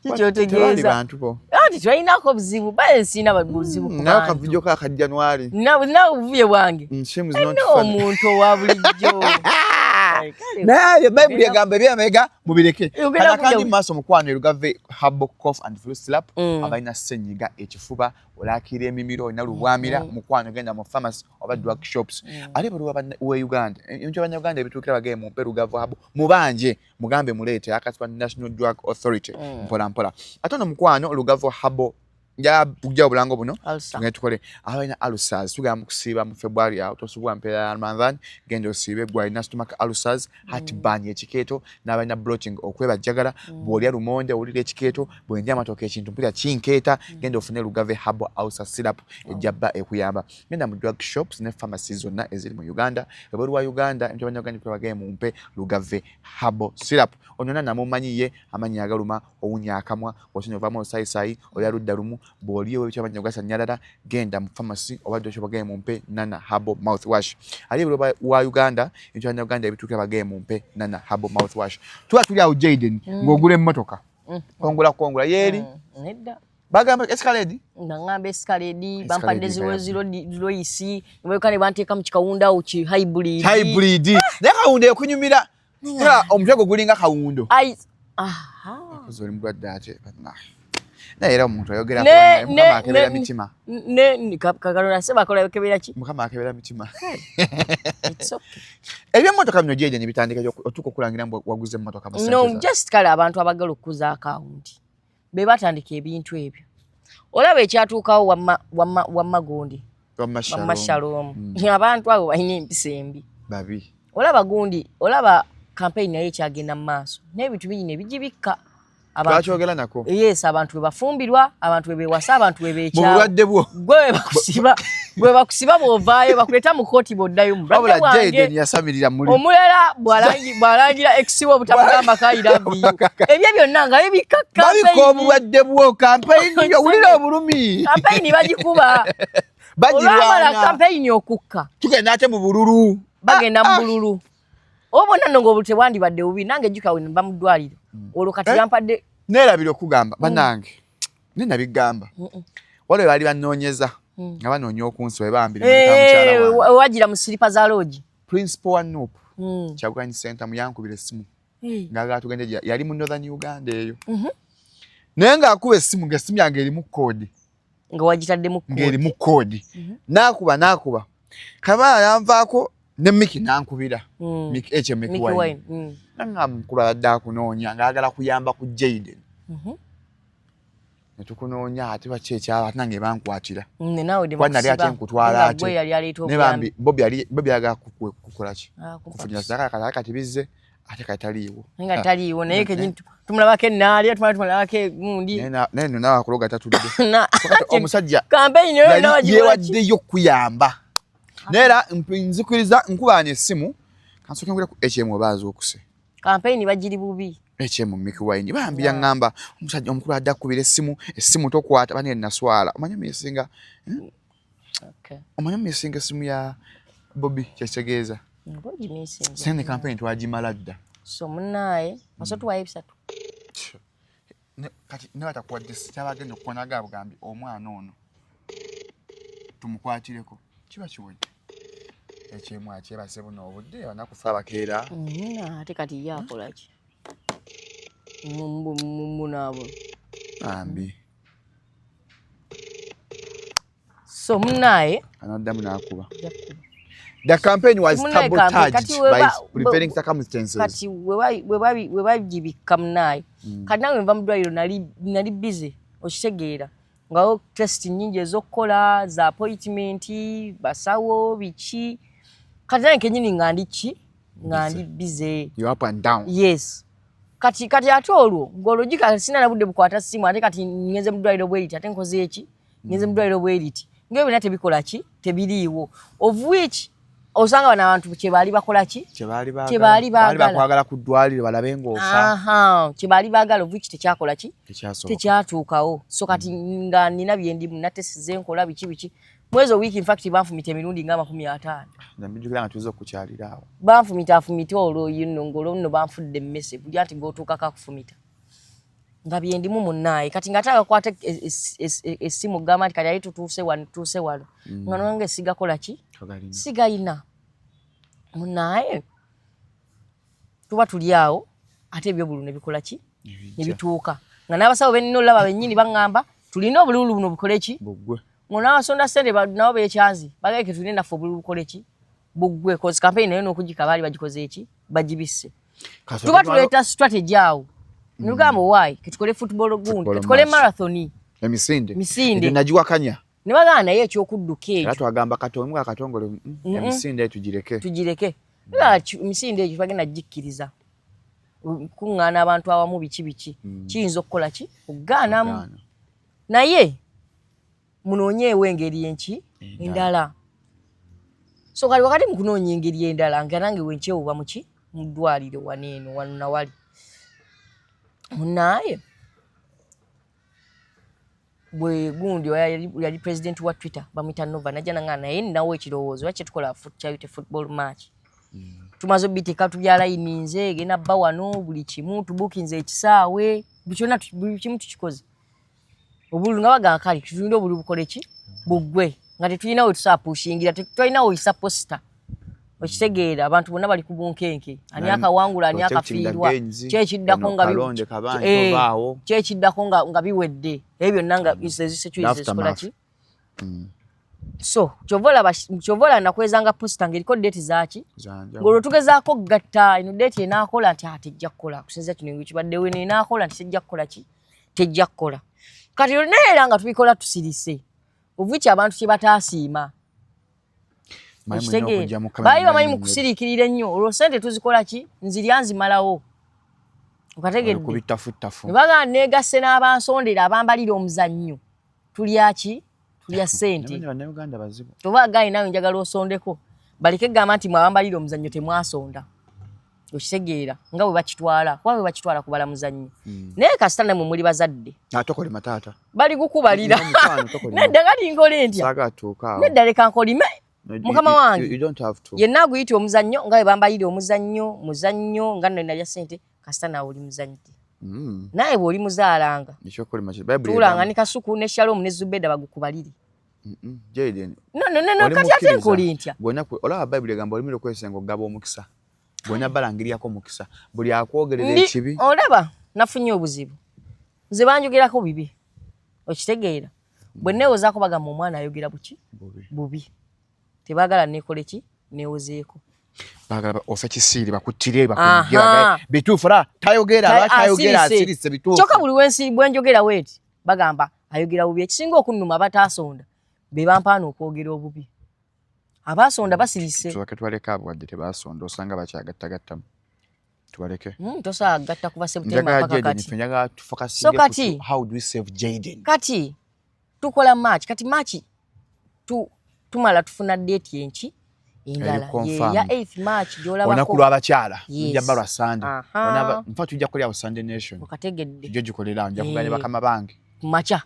Speaker 2: Kikyotegeeza.
Speaker 1: Bantu bo.
Speaker 2: Anti twalinako obuzibu, baye sirina buzibu ku
Speaker 1: Nawe
Speaker 2: bantu.
Speaker 1: akavidiyo ka January.
Speaker 2: Nawe obuvuyo bwange.
Speaker 1: Shame is not funny.
Speaker 2: Omuntu owa bulijjo.
Speaker 1: Naye Bayibuli egamba ebyamega mubireke.
Speaker 2: Ogenda
Speaker 1: Kati akandi
Speaker 2: kujja-
Speaker 1: mu maaso mukwano Lugave Herbal Cough and Flu Syrup abalina ssenyiga ekifuba olakira emimiro olina lubwamira mukwano genda mu pharmacy oba drug shops. Ate buli wa Uganda ebintu Bannayuganda ebituukira bagende mumpe Lugave Herbal mubanje mugambe muleete akatibwa National Drug Authority mpola mpola. Ate ono mukwano Lugave Herbal Njagala kujja obulango buno tugende tukole. Abalina ulcers tugenda mu kusiiba mu February awo, tosubwa mpeera ya Ramadan, genda osiibe. Gwe alina stomach ulcers, heartburn, ekikeeto, n'abalina bloating, okwebajjagala, bw'olya lumonde owulira ekikeeto, bwendya amatooke ekintu mpulira kinkeeta, genda ofune Lugave Herbal Ulcer Syrup, ejja bba ekuyamba. Genda mu drug shops ne pharmacies zonna eziri mu Uganda, ebweru wa Uganda, emitwe banyaganda mumpe Lugave Herbal Syrup. Ono na namumanyi ye amanyi agaluma, owunya akamwa, osinye ovaamu olusaayisayi, olya ludda lumu, bw'oli ebyo amanyi ogasanyalala, genda mu pharmacy oba drug shop bagende mumpe Nana Herbal Mouthwash. Ali ebweru wa Uganda, emitwe banyaganda ebituukira bagende mumpe Nana Herbal Mouthwash. Tuba tuli awo, Jaden, ng'ogula emmotoka, kongula kongula yeeri.
Speaker 2: Nedda.
Speaker 1: Bagamba Escalade.
Speaker 2: Naŋŋamba Escalade, bampadde zero Rolls, nebweka ne banteeka mu kikawundo awo ki hybrid.
Speaker 1: Hybrid, naye kawundo ekunyumira. Era omutwe gwo gulinga kawundo.
Speaker 2: Ai, aha.
Speaker 1: Kozi oli mulwadde ate bannange. Naye era omuntu ayogera Mukama akebera mitima.
Speaker 2: Ne kakalona se bakola kebera ki?
Speaker 1: Mukama akebera mitima.
Speaker 2: It's okay.
Speaker 1: Ebyemmotoka bino gyeje ne bitandika otuuka okulangira mbu waguze emmotoka mu ssente
Speaker 2: No, just kale abantu abagala okukuza akawunti be batandika ebintu ebyo. Olaba ekyatuukawo wamma wamma wamma gundi.
Speaker 1: Wamma
Speaker 2: Wamma
Speaker 1: Shalom.
Speaker 2: Shalom. Abantu abo balina empisa embi.
Speaker 1: Babi.
Speaker 2: Olaba gundi, olaba campaign naye ekyagenda mu maaso n'ebintu bingi ne bigibikka.
Speaker 1: Twakyogera nako.
Speaker 2: Yes, abantu bwe bafumbirwa, abantu bwe beewasa, abantu bwe
Speaker 1: Mu
Speaker 2: beekyawa.
Speaker 1: bulwadde bwo.
Speaker 2: Gwe bwe bakusiba, gwe bakusiba bw'ovaayo bakuleeta mu kooti bw'oddayo mu bulwadde
Speaker 1: Wabula
Speaker 2: bwange.
Speaker 1: Jaden yasamirira muli.
Speaker 2: Omulala bw'alangira ex we obutamugamba I love you, ebyo byonna nga bibikka.
Speaker 1: Babika obulwadde bwo, campaign yo wulira obulumi.
Speaker 2: Campaign bagikuba olwamala
Speaker 1: Bagirwana.
Speaker 2: Campaign okukka,
Speaker 1: Tugenda ate mu bululu.
Speaker 2: Bagenda mu bululu oba bonna nno ng'obulu tebwandibadde bubi. Nange jjuka we mba mu ddwaliro olwo kati
Speaker 1: Eh?
Speaker 2: yampadde.
Speaker 1: Neerabira okugamba bannange, naye nabigamba waliwo baali banoonyeza nga banoonya okunsi webambire mukyala
Speaker 2: Eh,
Speaker 1: wange.
Speaker 2: Wagira mu siripa za loogi.
Speaker 1: Principal wa NUP Kyagulanyi Ssentamu yankubira essimu ng'agala tugende yali mu Northern Uganda eyo, naye ng'akuba essimu ng'essimu yange erimu code.
Speaker 2: Nga wagitaddemu.
Speaker 1: Ng'erimu code. N'akuba n'akuba kabala yanvaako ne Miki n'ankubira. Miki ekyo Miki
Speaker 2: Mickey
Speaker 1: Wine.
Speaker 2: Wine.
Speaker 1: Nanga mukulu abadde akunoonya ng'ayagala kuyamba ku Jaden. Ne tukunoonya ate baki ekyaba ate nange bankwatira.
Speaker 2: Ne naawe de
Speaker 1: Kuba nali ate
Speaker 2: bakusiba.
Speaker 1: nkutwala
Speaker 2: Nga
Speaker 1: ate.
Speaker 2: gwe yali aleeta
Speaker 1: Ne
Speaker 2: obuyambi.
Speaker 1: bambi Bobi yali Bobi ayagala kukola ki?
Speaker 2: Ah, kumpa
Speaker 1: Kufunira sadaka kati bizze ate kati taliiwo.
Speaker 2: Nga taliiwo naye kenyini tumulabako enaalya tumala tumulabako egundi.
Speaker 1: Naye nno naawe akuloga tatudde. Kati omusajja
Speaker 2: Campaign yo
Speaker 1: yali
Speaker 2: nawe
Speaker 1: yeewaddeyo okuyamba. Naye era nzikiriza nkubaana essimu kansooke ngule ku HM oba azuukuse.
Speaker 2: Campaign bagiri bubi.
Speaker 1: HM Mickey Wine bambi yaŋŋamba omusajja omukulu adde akubira essimu, essimu tokwata bane naswala omanyi omisinga.
Speaker 2: Okay.
Speaker 1: Omanyi omisinga essimu ya Bobi kyekitegeeza.
Speaker 2: Oba ogimisinze.
Speaker 1: Sente campaign twagimala dda.
Speaker 2: So munaaye oso tuwayo 3.
Speaker 1: Kati ne batakuwadde kyabagenda okukona gabugambye omwana ono tumukwatireko kiba kiwedde ekyemu akyebase buno obudde banakufa abakeera.
Speaker 2: Ate kati ye akola ki munaabo?
Speaker 1: Bambi.
Speaker 2: So munaaye
Speaker 1: anaddamu n'akuba. The campaign was
Speaker 2: Munnaye campaign,
Speaker 1: sabotaged
Speaker 2: kati
Speaker 1: by prevailing circumstances.
Speaker 2: Kati we bagibikka munaaye, kati nange nva mu ddwaliro nali busy okitegeera ngawo test nyingi ez'okukola za appointment basawo biki kati nange kenyini nga ndi ki nga ndi busy.
Speaker 1: You up and down.
Speaker 2: Yes, kati ate olwo ng'olwo gika sina na budde bukwata ssimu ate kati ngenze mu ddwaliro bweriti ate nkoze eki ngenze mu ddwaliro bweriti ngaebyo byonna tebikola ki tebiriiwo of which osanga bano abantu kyebaali bakola ki
Speaker 1: kyebaali baagala.
Speaker 2: Kyebaali
Speaker 1: Baali
Speaker 2: baagala.
Speaker 1: bakwagala ku ddwaliro balabe ng'ofa.
Speaker 2: Aha, kyebaali baagala of which tekyakola ki
Speaker 1: Tekyasoboka.
Speaker 2: tekyatuukawo. So kati nga nina byendimu natesize nkola biki biki mwezi owiiki in fact banfumita emirundi nga 50.
Speaker 1: Nabijjukira nga tuza okukyalira awo.
Speaker 2: Banfumita afumita olwo yinno ng'olwo nno banfudde emmese buli anti g'otuukako akufumita nga byendimu munnaaye kati nga ate agakwata essimu gamba nti kati ali tutuuse wano tutuuse wano nga nange sigakola ki
Speaker 1: Togalina.
Speaker 2: Sigayina munnaaye tuba tuli awo ate ebyobululu ne bikola ki ne bituuka nga n'abasawo benina olaba bennyini baŋŋamba tulina obululu buno bukole ki
Speaker 1: Buggwe.
Speaker 2: Ng'onaabasonda ssente nabo bekyanzi bageke tulina naffe obululu bukole ki buggwe cause campaign nayo n'okugika baali bagikoze eki bagibisse. Tuba tuleeta strategy awo nugamba why ketukole football gundi
Speaker 1: Football
Speaker 2: ketukole
Speaker 1: match.
Speaker 2: Marathon.
Speaker 1: Emisinde.
Speaker 2: Misinde.
Speaker 1: Egyo nagiwakanya.
Speaker 2: Ne bagamba naye ekyokudduka
Speaker 1: Era
Speaker 2: ekyo
Speaker 1: twagamba katonga akatongole emisinde tugireke.
Speaker 2: Tugireke. Era emisinde egyo bagenda gikkiriza kuŋŋaana abantu awamu biki biki, kiyinza okukola ki okugaanamu.
Speaker 1: Okugaana.
Speaker 2: Naye munoonyeewo engeri enki endala. So kati wakati mu kunoonya engeri endala, nga nange wenkyewuba muki mu ddwaliro wano eno wano nawali munaaye bwe gundi oyo yali president wa Twitter bamuyita Nova, najja nanga naye ninawo ekirowoozo, lwaki tetukola charity football match? Tumaze obiteeka, tubyalayininze, egenda bba wano, buli kimu tubukinze ekisaawe, buli kyonna buli kimu tukikoze. Obululu nga bagamba kale tulinde obululu bukole ki buggwe, nga tetulina we tusaapushingira, tetulina we oyisa poster. Okitegeera, abantu bonna bali ku bunkenke, ani akawangula, ani
Speaker 1: Protecting the
Speaker 2: akafiirwa,
Speaker 1: gains,
Speaker 2: kyekiddako
Speaker 1: eno
Speaker 2: nga
Speaker 1: kalonde kabanja ovaawo.
Speaker 2: Kyekiddako nga biwedde ebyo byonna nga security zikola
Speaker 1: Aftermath.
Speaker 2: ki. So kyova olaba nakwezanga poster ng'eriko date zaaki
Speaker 1: Zanjawulo.
Speaker 2: ng'olwo tugezaako okugatta eno date enaakola nti ah, tejja kukola kusinziira kino engeri kibaddewo, eno enaakola nti tejja kukola ki, tejja kukola. Kati naye era nga tubikola tusirise, of which abantu kye bataasiima.
Speaker 1: Manyi mulina
Speaker 2: Okitegeera,
Speaker 1: okujja mu kamera
Speaker 2: baali bamanyi mu
Speaker 1: munyonnyole.
Speaker 2: kusiriikirira ennyo, olwo sente tuzikola ki, nzirya nzimalawo, okategedde?
Speaker 1: Ku bitafuttafu.
Speaker 2: Ne bagamba neegasse n'abansondera abambalira omuzannyo, tulya ki, tulya ssente.
Speaker 1: Naye Bannayuganda bazibu.
Speaker 2: Oba agayi nawe njagala osondeko, baleke gamba nti mwabambalira omuzannyo temwasonda. Okitegeera, nga bwe bakitwala, kuba bwe bakitwala kubala muzannyo. Naye kasita namwe muli bazadde.
Speaker 1: Ah, tokolima taata.
Speaker 2: Bali kukubalira.
Speaker 1: No, mukwano, tokolima.
Speaker 2: Nedda, kati nkole ntya?
Speaker 1: Saagala tuuka awo.
Speaker 2: Nedda, leka nkolime.
Speaker 1: No,
Speaker 2: Mukama wange.
Speaker 1: You don't have to.
Speaker 2: Yenna aguyita omuzannyo nga bwe bambalira omuzannyo, muzannyo nga nno nalya ssente, kasita naawe oli muzannyi. Naye bw'oli muzaalanga.
Speaker 1: Ekyokulima ki- Bayibuli
Speaker 2: Tuulanga
Speaker 1: egamba-
Speaker 2: ne Kasuku ne Shalom ne Zubeda bagukubalire.
Speaker 1: Jaden.
Speaker 2: No, no, no, no,
Speaker 1: Oli
Speaker 2: kati ate
Speaker 1: mukkiriza.
Speaker 2: nkole ntya?
Speaker 1: Bw'onna olaba Bayibuli egamba olulimi lwokwesenga okugaba omukisa. Bw'onna balangirirako omukisa. Buli akwogerera ekibi.
Speaker 2: Olaba nafunye obuzibu, nze banjogerako bibi, okitegeera? Bwe neewozaako bagamba omwana ayogera buki
Speaker 1: Bubi.
Speaker 2: bubi, tebaagala neekole ki, neewozeeko.
Speaker 1: Baagala ofe kisiiri bakuttire
Speaker 2: Aha.
Speaker 1: bakugye bagaye. Bituufu era tayogera, lwaki tayogera,
Speaker 2: Asirise.
Speaker 1: asirise bituufu.
Speaker 2: Kyokka buli wensi bwenjogera weeti bagamba ayogera bubi. Ekisinga okunnuma, abataasonda be bampaana okwogera obubi, abaasonda basirise.
Speaker 1: Tusooke tubaleke abo wadde tebasonda, osanga bakyagattagattamu. Tubaleke.
Speaker 2: Tosobola kugatta kuva September
Speaker 1: Njagala
Speaker 2: paka
Speaker 1: Jaden
Speaker 2: kati.
Speaker 1: ffe njagala tufocusinge
Speaker 2: So
Speaker 1: ku how do we save Jaden.
Speaker 2: Kati tukola match, kati match tumala tufuna date enki endala.
Speaker 1: Eri confirm.
Speaker 2: Ye ya 8th March gy'olabako.
Speaker 1: Olunaku lw'abakyala.
Speaker 2: Yes.
Speaker 1: Nja bba lwa Sunday.
Speaker 2: Aha.
Speaker 1: Nfa tujja kukolera awo Sunday Nation.
Speaker 2: Okategedde.
Speaker 1: Tujja gikolera awo, nja kugana ne
Speaker 2: Eh.
Speaker 1: bakama bange.
Speaker 2: Ku makya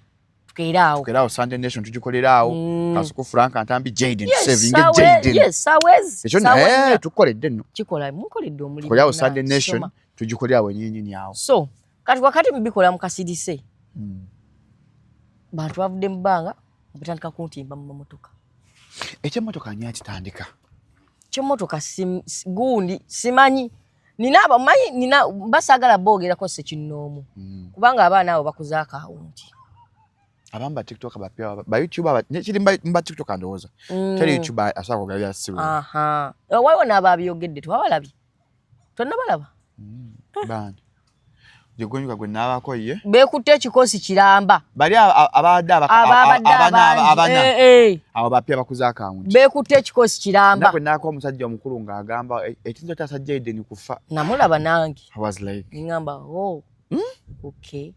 Speaker 2: tukeere awo.
Speaker 1: Tukeere awo Sunday Nation tugikolera awo. Kasuku Frank Ntambi Jaden
Speaker 2: Yes,
Speaker 1: saving Jaden.
Speaker 2: Yes, sawezi.
Speaker 1: Ekyo
Speaker 2: Sawa
Speaker 1: eh
Speaker 2: nnya.
Speaker 1: tukoledde nno.
Speaker 2: Kikola munkoledde omulimu.
Speaker 1: Tukolere awo Sunday Nation
Speaker 2: Soma.
Speaker 1: tugikolere awo nnyinyini awo.
Speaker 2: So kati wakati mubikola mu kasirise, bantu bavudde mu bbanga batandika kuntimba mu mamotoka.
Speaker 1: Ekyemmotoka ani akitandika?
Speaker 2: Kyemmotoka gundi simanyi, nina abamanyi, nina basaagala boogerako ssekinnoomu, kubanga abaana abo bakuze akawunti.
Speaker 1: Abamu ba TikTok bapya ba YouTube kiri mba TikTok ndowooza. Teri YouTube asobola kwogera bya siru.
Speaker 2: Aha. Waliwo n'ababyogedde, twabalabye, tonnabalaba?
Speaker 1: Bani? Gye gwenyuka gwe naabako ye.
Speaker 2: Beekutte ekikosi kiramba.
Speaker 1: Bali abadde
Speaker 2: Ababadde
Speaker 1: abana
Speaker 2: abangi.
Speaker 1: abana.
Speaker 2: Eh, eh.
Speaker 1: Abo bapya bakuze akawunti.
Speaker 2: Beekutte ekikosi kiramba.
Speaker 1: Nagwe naako omusajja omukulu ng'agamba ekiyinza otaasa Jaden kufa.
Speaker 2: Namulaba nange.
Speaker 1: I was like,
Speaker 2: Ngamba, oh, okay.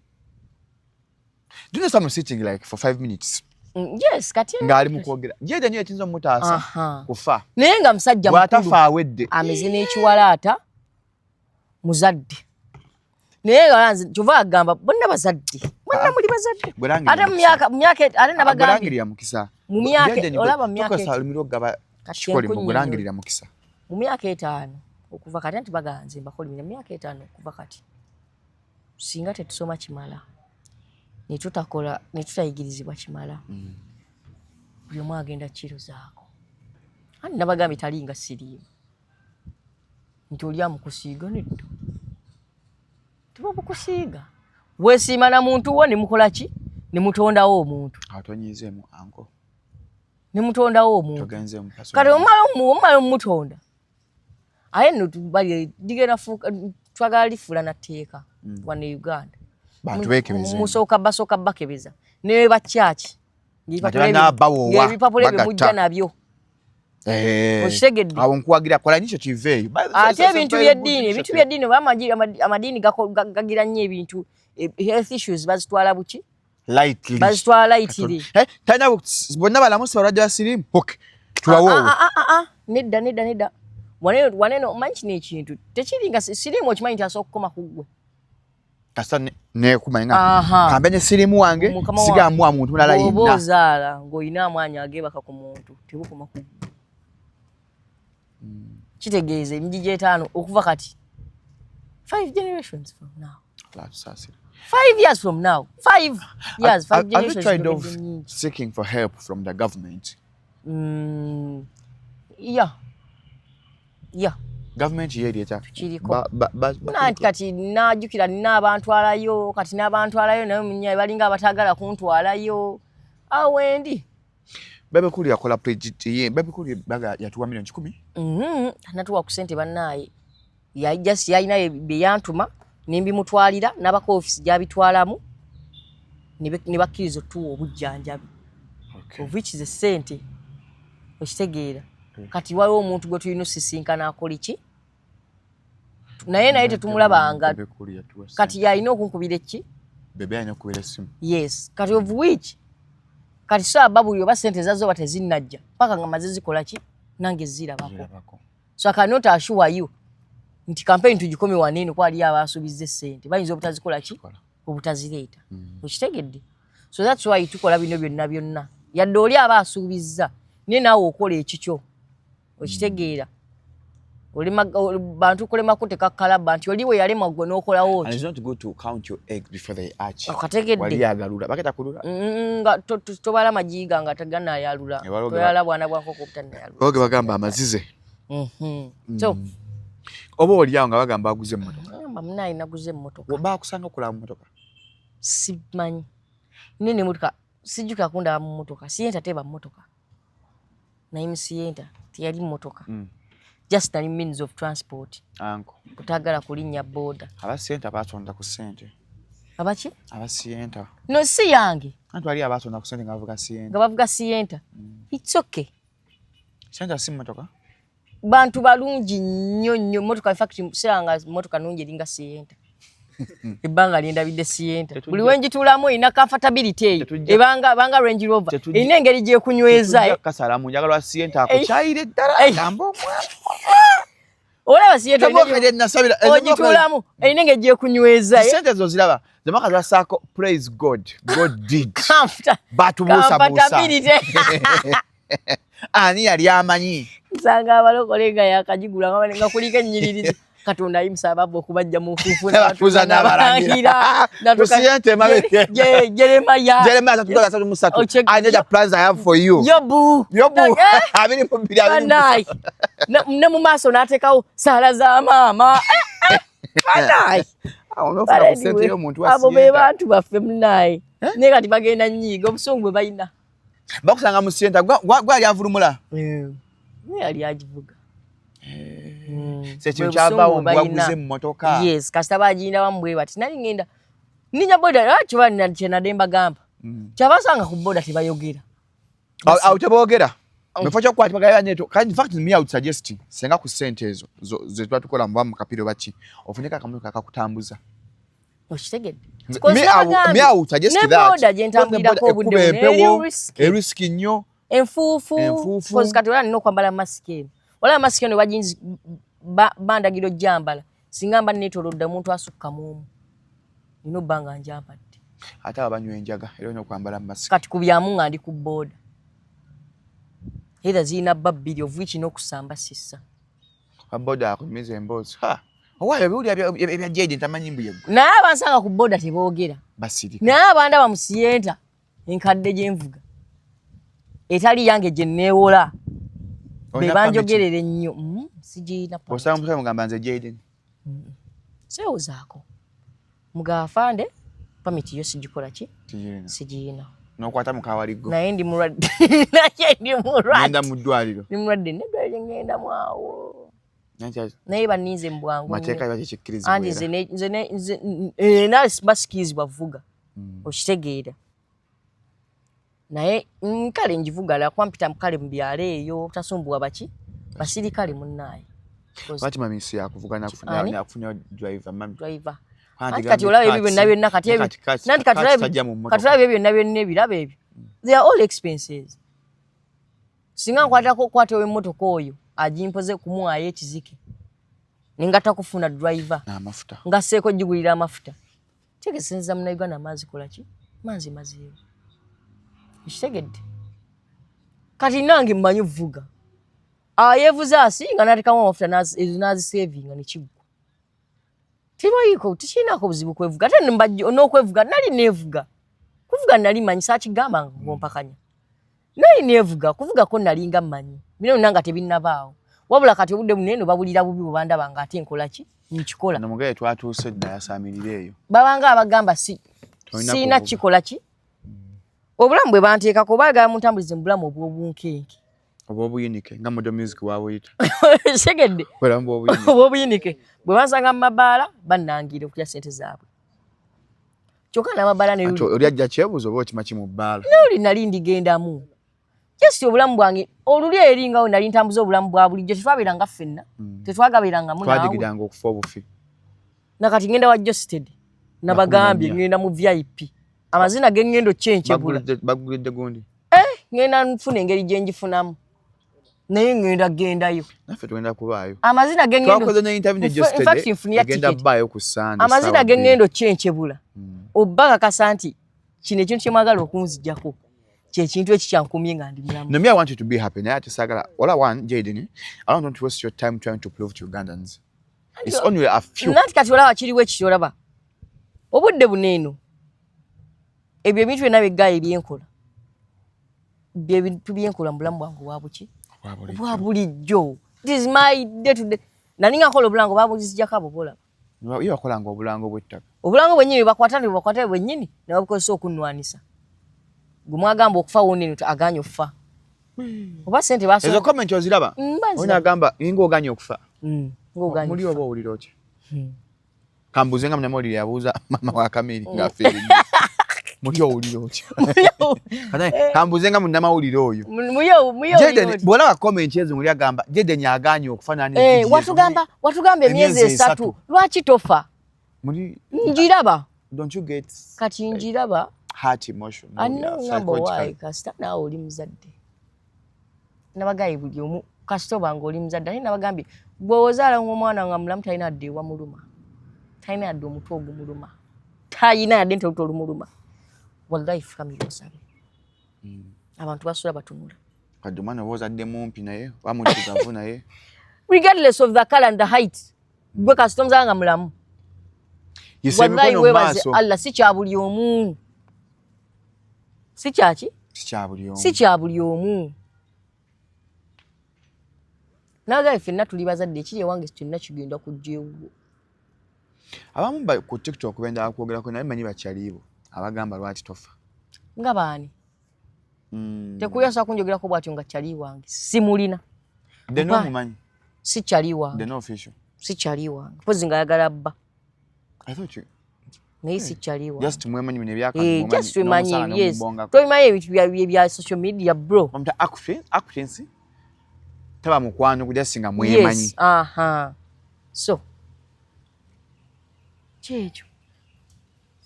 Speaker 1: Do you know someone sitting like for 5 minutes
Speaker 2: Yes, kati
Speaker 1: ng'ali mu kwogera Jaden yo ekiyinza omutaasa kufa.
Speaker 2: Naye nga musajja
Speaker 1: Bw'atafa
Speaker 2: mukulu
Speaker 1: awedde.
Speaker 2: Ameze n'ekiwalaata, muzadde, naye nga nze kyova agamba bonna bazadde, bonna muli bazadde.
Speaker 1: Bwe
Speaker 2: Ate mu myaka ate nabagambye
Speaker 1: Bwelangirira mukisa.
Speaker 2: Mu myaka
Speaker 1: Jaden
Speaker 2: olaba mu myaka
Speaker 1: tukozesa olulimi lw'okugaba
Speaker 2: Kati
Speaker 1: kikolimo
Speaker 2: enkunnyonnyola.
Speaker 1: gwelangirira mukisa.
Speaker 2: Mu myaka 5 okuva kati, anti baganze mbakolimira, mu myaka 5 okuva kati, singa tetusoma kimala, ne tutakola, ne tutayigirizibwa kimala, buli omu agenda kiruzaako. Anti nabagambye talinga siriimu nti oli amukusiiga, nedda, tebabukusiiga, weesiima na muntu wo ne mukola ki, ne mutondawo omuntu.
Speaker 1: Awo tonyiizeemu anko.
Speaker 2: Ne mutondawo omuntu.
Speaker 1: Togenzeemu personal.
Speaker 2: Kati omala omumutonda, aye nno ligenda fuuka, twagala lifuula na tteeka wano e Uganda.
Speaker 1: Bantu beekebeze.
Speaker 2: Musooka basooka bakebeza ne bakyaki
Speaker 1: Nga
Speaker 2: ebipapula ebyo mujja nabyo. Okitegedde?
Speaker 1: Awo nkuwagira, kola initiative eyo.
Speaker 2: Ate ebintu by'eddiini, ebintu by'eddiini oba amadiini gagira nnyo ebintu, health issues bazitwala buki?
Speaker 1: Lightly.
Speaker 2: Bazitwala lightly.
Speaker 1: Talina bonna balamu, si balwadde ba siriimu. Okay, tubawe olwo.
Speaker 2: Ah, ah, ah, ah, nedda, nedda, nedda. Waneno omanyi kino ekintu tekiringa siriimu, okimanyi nti asobola okukoma ku ggwe.
Speaker 1: Kasita nekumanya nga
Speaker 2: Aha.
Speaker 1: kambe ne siriimu wange
Speaker 2: Mukama wange.
Speaker 1: sigamuwa muntu mulala
Speaker 2: Bw'oba
Speaker 1: yenna.
Speaker 2: ozaala ng'olina amaanyi ageebaka ku muntu, tebukoma ku ggwe. Kitegeeza emigigi 5 okuva kati, 5 generations from now,
Speaker 1: Allah atusaasire.
Speaker 2: 5 years from now, 5 years, five
Speaker 1: Have you
Speaker 2: generations.
Speaker 1: tried of
Speaker 2: Njogedde nnyingi.
Speaker 1: seeking for help from the government?
Speaker 2: Yeah.
Speaker 1: Government ye eryeta
Speaker 2: Tukiriko. Nanti kati najjukira nina abantwalayo, kati n'abantwalayo naye munya balinga abataagala kuntwalayo, awo wendi.
Speaker 1: Bebe Cool yakola pledge ye. Bebe Cool baga yatuwa 100,000,000.
Speaker 2: Natuwa ku sente bannaaye. Just yalina bye yantuma nembimutwalira n'abaka ofisi gyabitwalamu ne bakkiriza otuwa obujjanjabi, of which ze sente, okitegeera? Kati waliwo omuntu gwe tulina osisinkana akola ki naye tetumulabanga.
Speaker 1: Bebe Cool yatuwa sente.
Speaker 2: Kati yalina okunkubira eki?
Speaker 1: Bebe alina okukubira essimu.
Speaker 2: Yes, kati of which kati saaba buli oba sente zazo oba tezinnajja paka nga maze zikola ki, nange zirabako.
Speaker 1: Zirabako.
Speaker 2: So I cannot assure you nti campaign tugikome waneeno, kuba aliyo abasuubizza essente bayinza obutazikola ki, obutazireeta. Okitegedde? So that's why tukola bino byonna byonna, yadde oli aba asuubizza, naye naawe okola ekikyo, okitegeera? Bantu kulema kuteka kalaba nti oli we yalemwa gwe n'okolawo
Speaker 1: And
Speaker 2: ki.
Speaker 1: it's not good to count your eggs before they hatch.
Speaker 2: Okategedde?
Speaker 1: Wali agalula baketa kulula.
Speaker 2: Nga tobala magiga nga teganayalula.
Speaker 1: Eh, waliwo
Speaker 2: Toyala bwana bwa nkoko obutanayalula.
Speaker 1: Oge bagamba amazize.
Speaker 2: So
Speaker 1: Oba oli awo nga bagamba aguze emmotoka.
Speaker 2: Ngamba munaye naguze emmotoka.
Speaker 1: Bakusanga okulaba mu mmotoka?
Speaker 2: Simanyi nene emotoka, sijjukira kundaba mu mmotoka. Sienta teba mmotoka, naye mu Sienta teyali mmotoka. Just nali means of transport.
Speaker 1: Anko
Speaker 2: kutagala kulinnya boda.
Speaker 1: Aba Sienta batonda ku ssente.
Speaker 2: Abaki?
Speaker 1: Aba Sienta.
Speaker 2: No, si yange.
Speaker 1: Anti wali abatonda ku ssente nga bavuga Sienta.
Speaker 2: Nga bavuga Sienta. It's okay.
Speaker 1: Sienta si mmotoka.
Speaker 2: Bantu balungi nnyo nnyo. Motoka, in fact siranga motoka nungi eringa Sienta ebbanga lyendabidde Sienta. Buli wenjituulamu erina comfortability eyo. Ebanga banga Range Rover. Erina engeri gyekunyweza.
Speaker 1: Tetujja kasalamu, njagala lwa Sienta akukyayire ddala. Gamba omwana.
Speaker 2: Olaba Sienta
Speaker 1: Emmotoka gye nasabira
Speaker 2: ogituulamu erina engeri gyekunyweza.
Speaker 1: Sente zo ziraba zemaka zasaako, praise God, God did. Batubuusabuusa.
Speaker 2: Comfortability.
Speaker 1: Ani yali amanyi?
Speaker 2: Nsanga abalokole nga yakagigula nga kuliko ennyiriri, Katonda ayimusa abava okubajja mu nfuufu.
Speaker 1: N'abatuuza n'abalangira. Ku Sienta emabega.
Speaker 2: Jeremaya.
Speaker 1: Jeremiah 33. I know the plans I have for you.
Speaker 2: Yobu.
Speaker 1: Yobu 22
Speaker 2: Banayi, ne mu maaso n'ateekawo saala za maama. Banayi.
Speaker 1: Awo n'ofuna ku ssente y'omuntu wa
Speaker 2: Abo be
Speaker 1: Sienta.
Speaker 2: bantu baffe munaye, naye kati bagenda nyiiga obusungu bwe balina.
Speaker 1: Bakusanga mu Sienta gwali avulumula.
Speaker 2: Naye yali agivuga.
Speaker 1: Se kintu
Speaker 2: Bwe
Speaker 1: kyavaawo
Speaker 2: busungu bwe balina.
Speaker 1: mbwaguze emmotoka.
Speaker 2: Yes, kasita baginda bamu bwe bati nali ngenda ninya boda kiba kyenadde mbagamba, kyabasanga ku boda tebayogera.
Speaker 1: Awo teboogera mu kifo ky'okukwatibwa neto. In fact, me, I would suggest senga ku ssente ezo ze tuba tukola muba mu kapiira oba ki, ofuneko akamotoka akakutambuza.
Speaker 2: Okitegedde?
Speaker 1: Me, I would suggest
Speaker 2: Ne
Speaker 1: that.
Speaker 2: boda gye ntambulirako obudde
Speaker 1: Ekuba
Speaker 2: buno eri
Speaker 1: empewo,
Speaker 2: risky.
Speaker 1: E risky nnyo.
Speaker 2: Enfuufu.
Speaker 1: Enfuufu.
Speaker 2: Cause kati olaba nina okwambala masiki eno, olaba masiki eno baginzi bandagira ojjambala singa mba neetolodde omuntu asukka mu omu, nina obba nga njambadde.
Speaker 1: Ate abo banywa enjaga era olina okwambala masiki.
Speaker 2: Kati ku byamu nga ndi ku booda, either zirina bba bbiri of which n'okusamba sissa.
Speaker 1: Boda akunyumiza emboozi, ha, owaayo ebiwulira ebya Jayden tamanyi mbu yeggwe.
Speaker 2: Naye abansanga ku booda teboogera.
Speaker 1: Basirika.
Speaker 2: Naye abandaba mu Sienta enkadde gyenvuga etali yange gye neewola be
Speaker 1: Olina
Speaker 2: banjogerera ennyo. Sigirina.
Speaker 1: permit? Osanga omusajja mugamba nze Jayden.
Speaker 2: Seewozaako mugaafande, permit yo sigikola ki?
Speaker 1: Sigirina.
Speaker 2: Sigirina.
Speaker 1: N'okwata mukawaliggo.
Speaker 2: Naye ndi mulwadde, naye ndi mulwadde.
Speaker 1: Ngenda mu ddwaliro.
Speaker 2: Ndi mulwadde, neddwaliro lye ŋŋendamu awo. Naye baninze mu bwangu anti nze eh, basikirizibwa vuga hmm. Okitegeera, naye kale njivuga lwakuba mpita kale mu byalo eyo, tasumbuwa baki basirikale munnaaye.
Speaker 1: Lwaki mami si yakuvuga nakufunya driver mami?
Speaker 2: Driver. Anti kati olaba ebyo byonna byonna, kati nanti kati olaba ebyo byonna byonna, ebirabo ebyo, they are all expenses. Singa nkwatako okukwata ow'emmotoka oyo agimpoze kumuwaayo ekizike, nengatta kufuna driver
Speaker 1: n'amafuta,
Speaker 2: nga seeko gigulira amafuta, tegesenza Munauganda amaazi kola ki manzi mazeewo, ekitegedde. Kati nange mmanyi vuga, ayevuze asinga natekamu amafuta ezo nazisevinga nekiggwa. Tibayiiko, tekirinako buzibu kwevuga, ate n'okwevuga nali neevuga. Kuvuga nali manyi, saakigamba nga ngompakanya, nali neevuga. Kuvugako nalinga mmanyi bino byonna nga tebinnabaawo, wabula kati obudde buno eno bawulira bubi bwe bandaba nga ate nkola ki, nkikola.
Speaker 1: Nomugaye twatuuse dda, yasamirira eyo.
Speaker 2: Babanga abagamba si
Speaker 1: Tolina
Speaker 2: siina
Speaker 1: kuvuga.
Speaker 2: Kikola ki, obulamu bwe banteekako, baagala muntambulize mu bulamu obw'obunkenke.
Speaker 1: Oba obuyinike nga Model Music wabuyita.
Speaker 2: Segedde.
Speaker 1: Bulamu bw'obuyinike.
Speaker 2: Obw'obuyinike bwe bansanga mu mabaala, bannangira okulya sente zaabwe, kyokka n'amabaala ne
Speaker 1: Ati oli ajja kyebuuza oba okima ki mu bbaala.
Speaker 2: Oli nali ndigendamu just obulamu bwange oluli eri nga we nali ntambuza obulamu bwa bulijjo, tetwabeeranga ffenna, tetwagabeerangamu naawe.
Speaker 1: Twadigiranga okufa obufi.
Speaker 2: Nakati ngenda wa Josted, nabagambye ngenda mu VIP, amazina gengendo kyenkyebula.
Speaker 1: Bagulidde gundi.
Speaker 2: Ngenda nfuna engeri gye ngifunamu, naye ngenda gendayo.
Speaker 1: Naffe tugenda kubaayo.
Speaker 2: Amazina gengendo
Speaker 1: Twakoze ne interview ne
Speaker 2: In
Speaker 1: Josted.
Speaker 2: fact, nfunira
Speaker 1: Egenda
Speaker 2: ticket.
Speaker 1: bbaayo ku Sunday.
Speaker 2: Amazina
Speaker 1: Ssaawa 2.
Speaker 2: gengendo kyenkyebula, obba kakasa nti kino ekintu kyemwagala okunzijjako kyekintu ekikyankumye nga ndi mulamu.
Speaker 1: No, me, I want you to be happy. Naye ate saagala wala one Jaden, I don't want to waste your time trying to prove to Ugandans. It's only a few.
Speaker 2: Nanti kati olaba kiriwo ekityo, olaba obudde buno eno ebyo ebintu byonna byeggaayo ebyenkola, byebintu byenkola mu bulamu bwange obwa buki, obwa bulijjo. It is my day to day. Nali nga nkola obulango, babuzijjako abo bolaba.
Speaker 1: Ye wakolanga obulango bw'ettaka.
Speaker 2: Obulango bwennyini bakwata ne bakwata bwennyini ne babukozesa okunnwanisa. Gwe mwagamba okufa woneno aganye okufa oba sente baso.
Speaker 1: Ezo comment oziraba?
Speaker 2: Mba nziraba.
Speaker 1: Ono agamba ninga oganye okufa.
Speaker 2: Ng'oganye
Speaker 1: Muli
Speaker 2: okufa.
Speaker 1: oba owulira otya? Kambuuze nga munnamawulire yabuuza mama wa Kamiri ng'afiiriddwa. Muli owulira otya? Kanaye, kambuuze nga munnamawulire oyo.
Speaker 2: Muyo.
Speaker 1: Jaden, bw'olaba comment ezo muli agamba Jaden aganye okufa nani.
Speaker 2: Eh, watugamba emyezi
Speaker 1: Emyezi
Speaker 2: 3
Speaker 1: esatu.
Speaker 2: Lwaki tofa?
Speaker 1: Muli
Speaker 2: Njiraba.
Speaker 1: Don't you get
Speaker 2: Kati njiraba.
Speaker 1: heart emotion?
Speaker 2: Ano ngamba waayi, kasita naawe oli muzadde. Nabagaye buli omu kasita oba nga oli muzadde, ate nabagambye gwe ozaala omwana nga mulamu, talina yadde ewamuluma, talina yadde omutwe ogumuluma, talina yadde nti oluto olumuluma. Wallahi, family osabe, abantu basula batunula.
Speaker 1: Kadde omwana oba ozadde mumpi naye oba muddugavu naye.
Speaker 2: Regardless of the color and the height, gwe kasita omuzaala nga mulamu.
Speaker 1: Yisa
Speaker 2: Wallahi,
Speaker 1: emikono mu
Speaker 2: weebaze
Speaker 1: maaso.
Speaker 2: Allah, si kya buli omu, si kyaki.
Speaker 1: Si kya buli omu.
Speaker 2: Si kya buli omu. Nagaye ffenna tuli bazadde, ekiri ewange kyonna kigenda kujja ewuwo.
Speaker 1: Abamu ku TikTok benda kwogerako naye manyi bakyaliibo abagamba lwaki tofa.
Speaker 2: Nga baani? Tekuli asobola kunjogerako bw'atyo nga kyali wange simulina.
Speaker 1: The no mumanyi.
Speaker 2: Si kyali wange.
Speaker 1: The no official.
Speaker 2: Si kyali wange, mpozi nga ayagala bba.
Speaker 1: I thought you
Speaker 2: Naye si kyali wange.
Speaker 1: Just mwemanyi bino ebyaka.
Speaker 2: Eh, just twemanyi, yes, tobimanyi ebintu bya social media, bro.
Speaker 1: Bamuta acquaintance, taba mukwano gujja singa mwemanyi.
Speaker 2: Yes, aha, so kyekyo.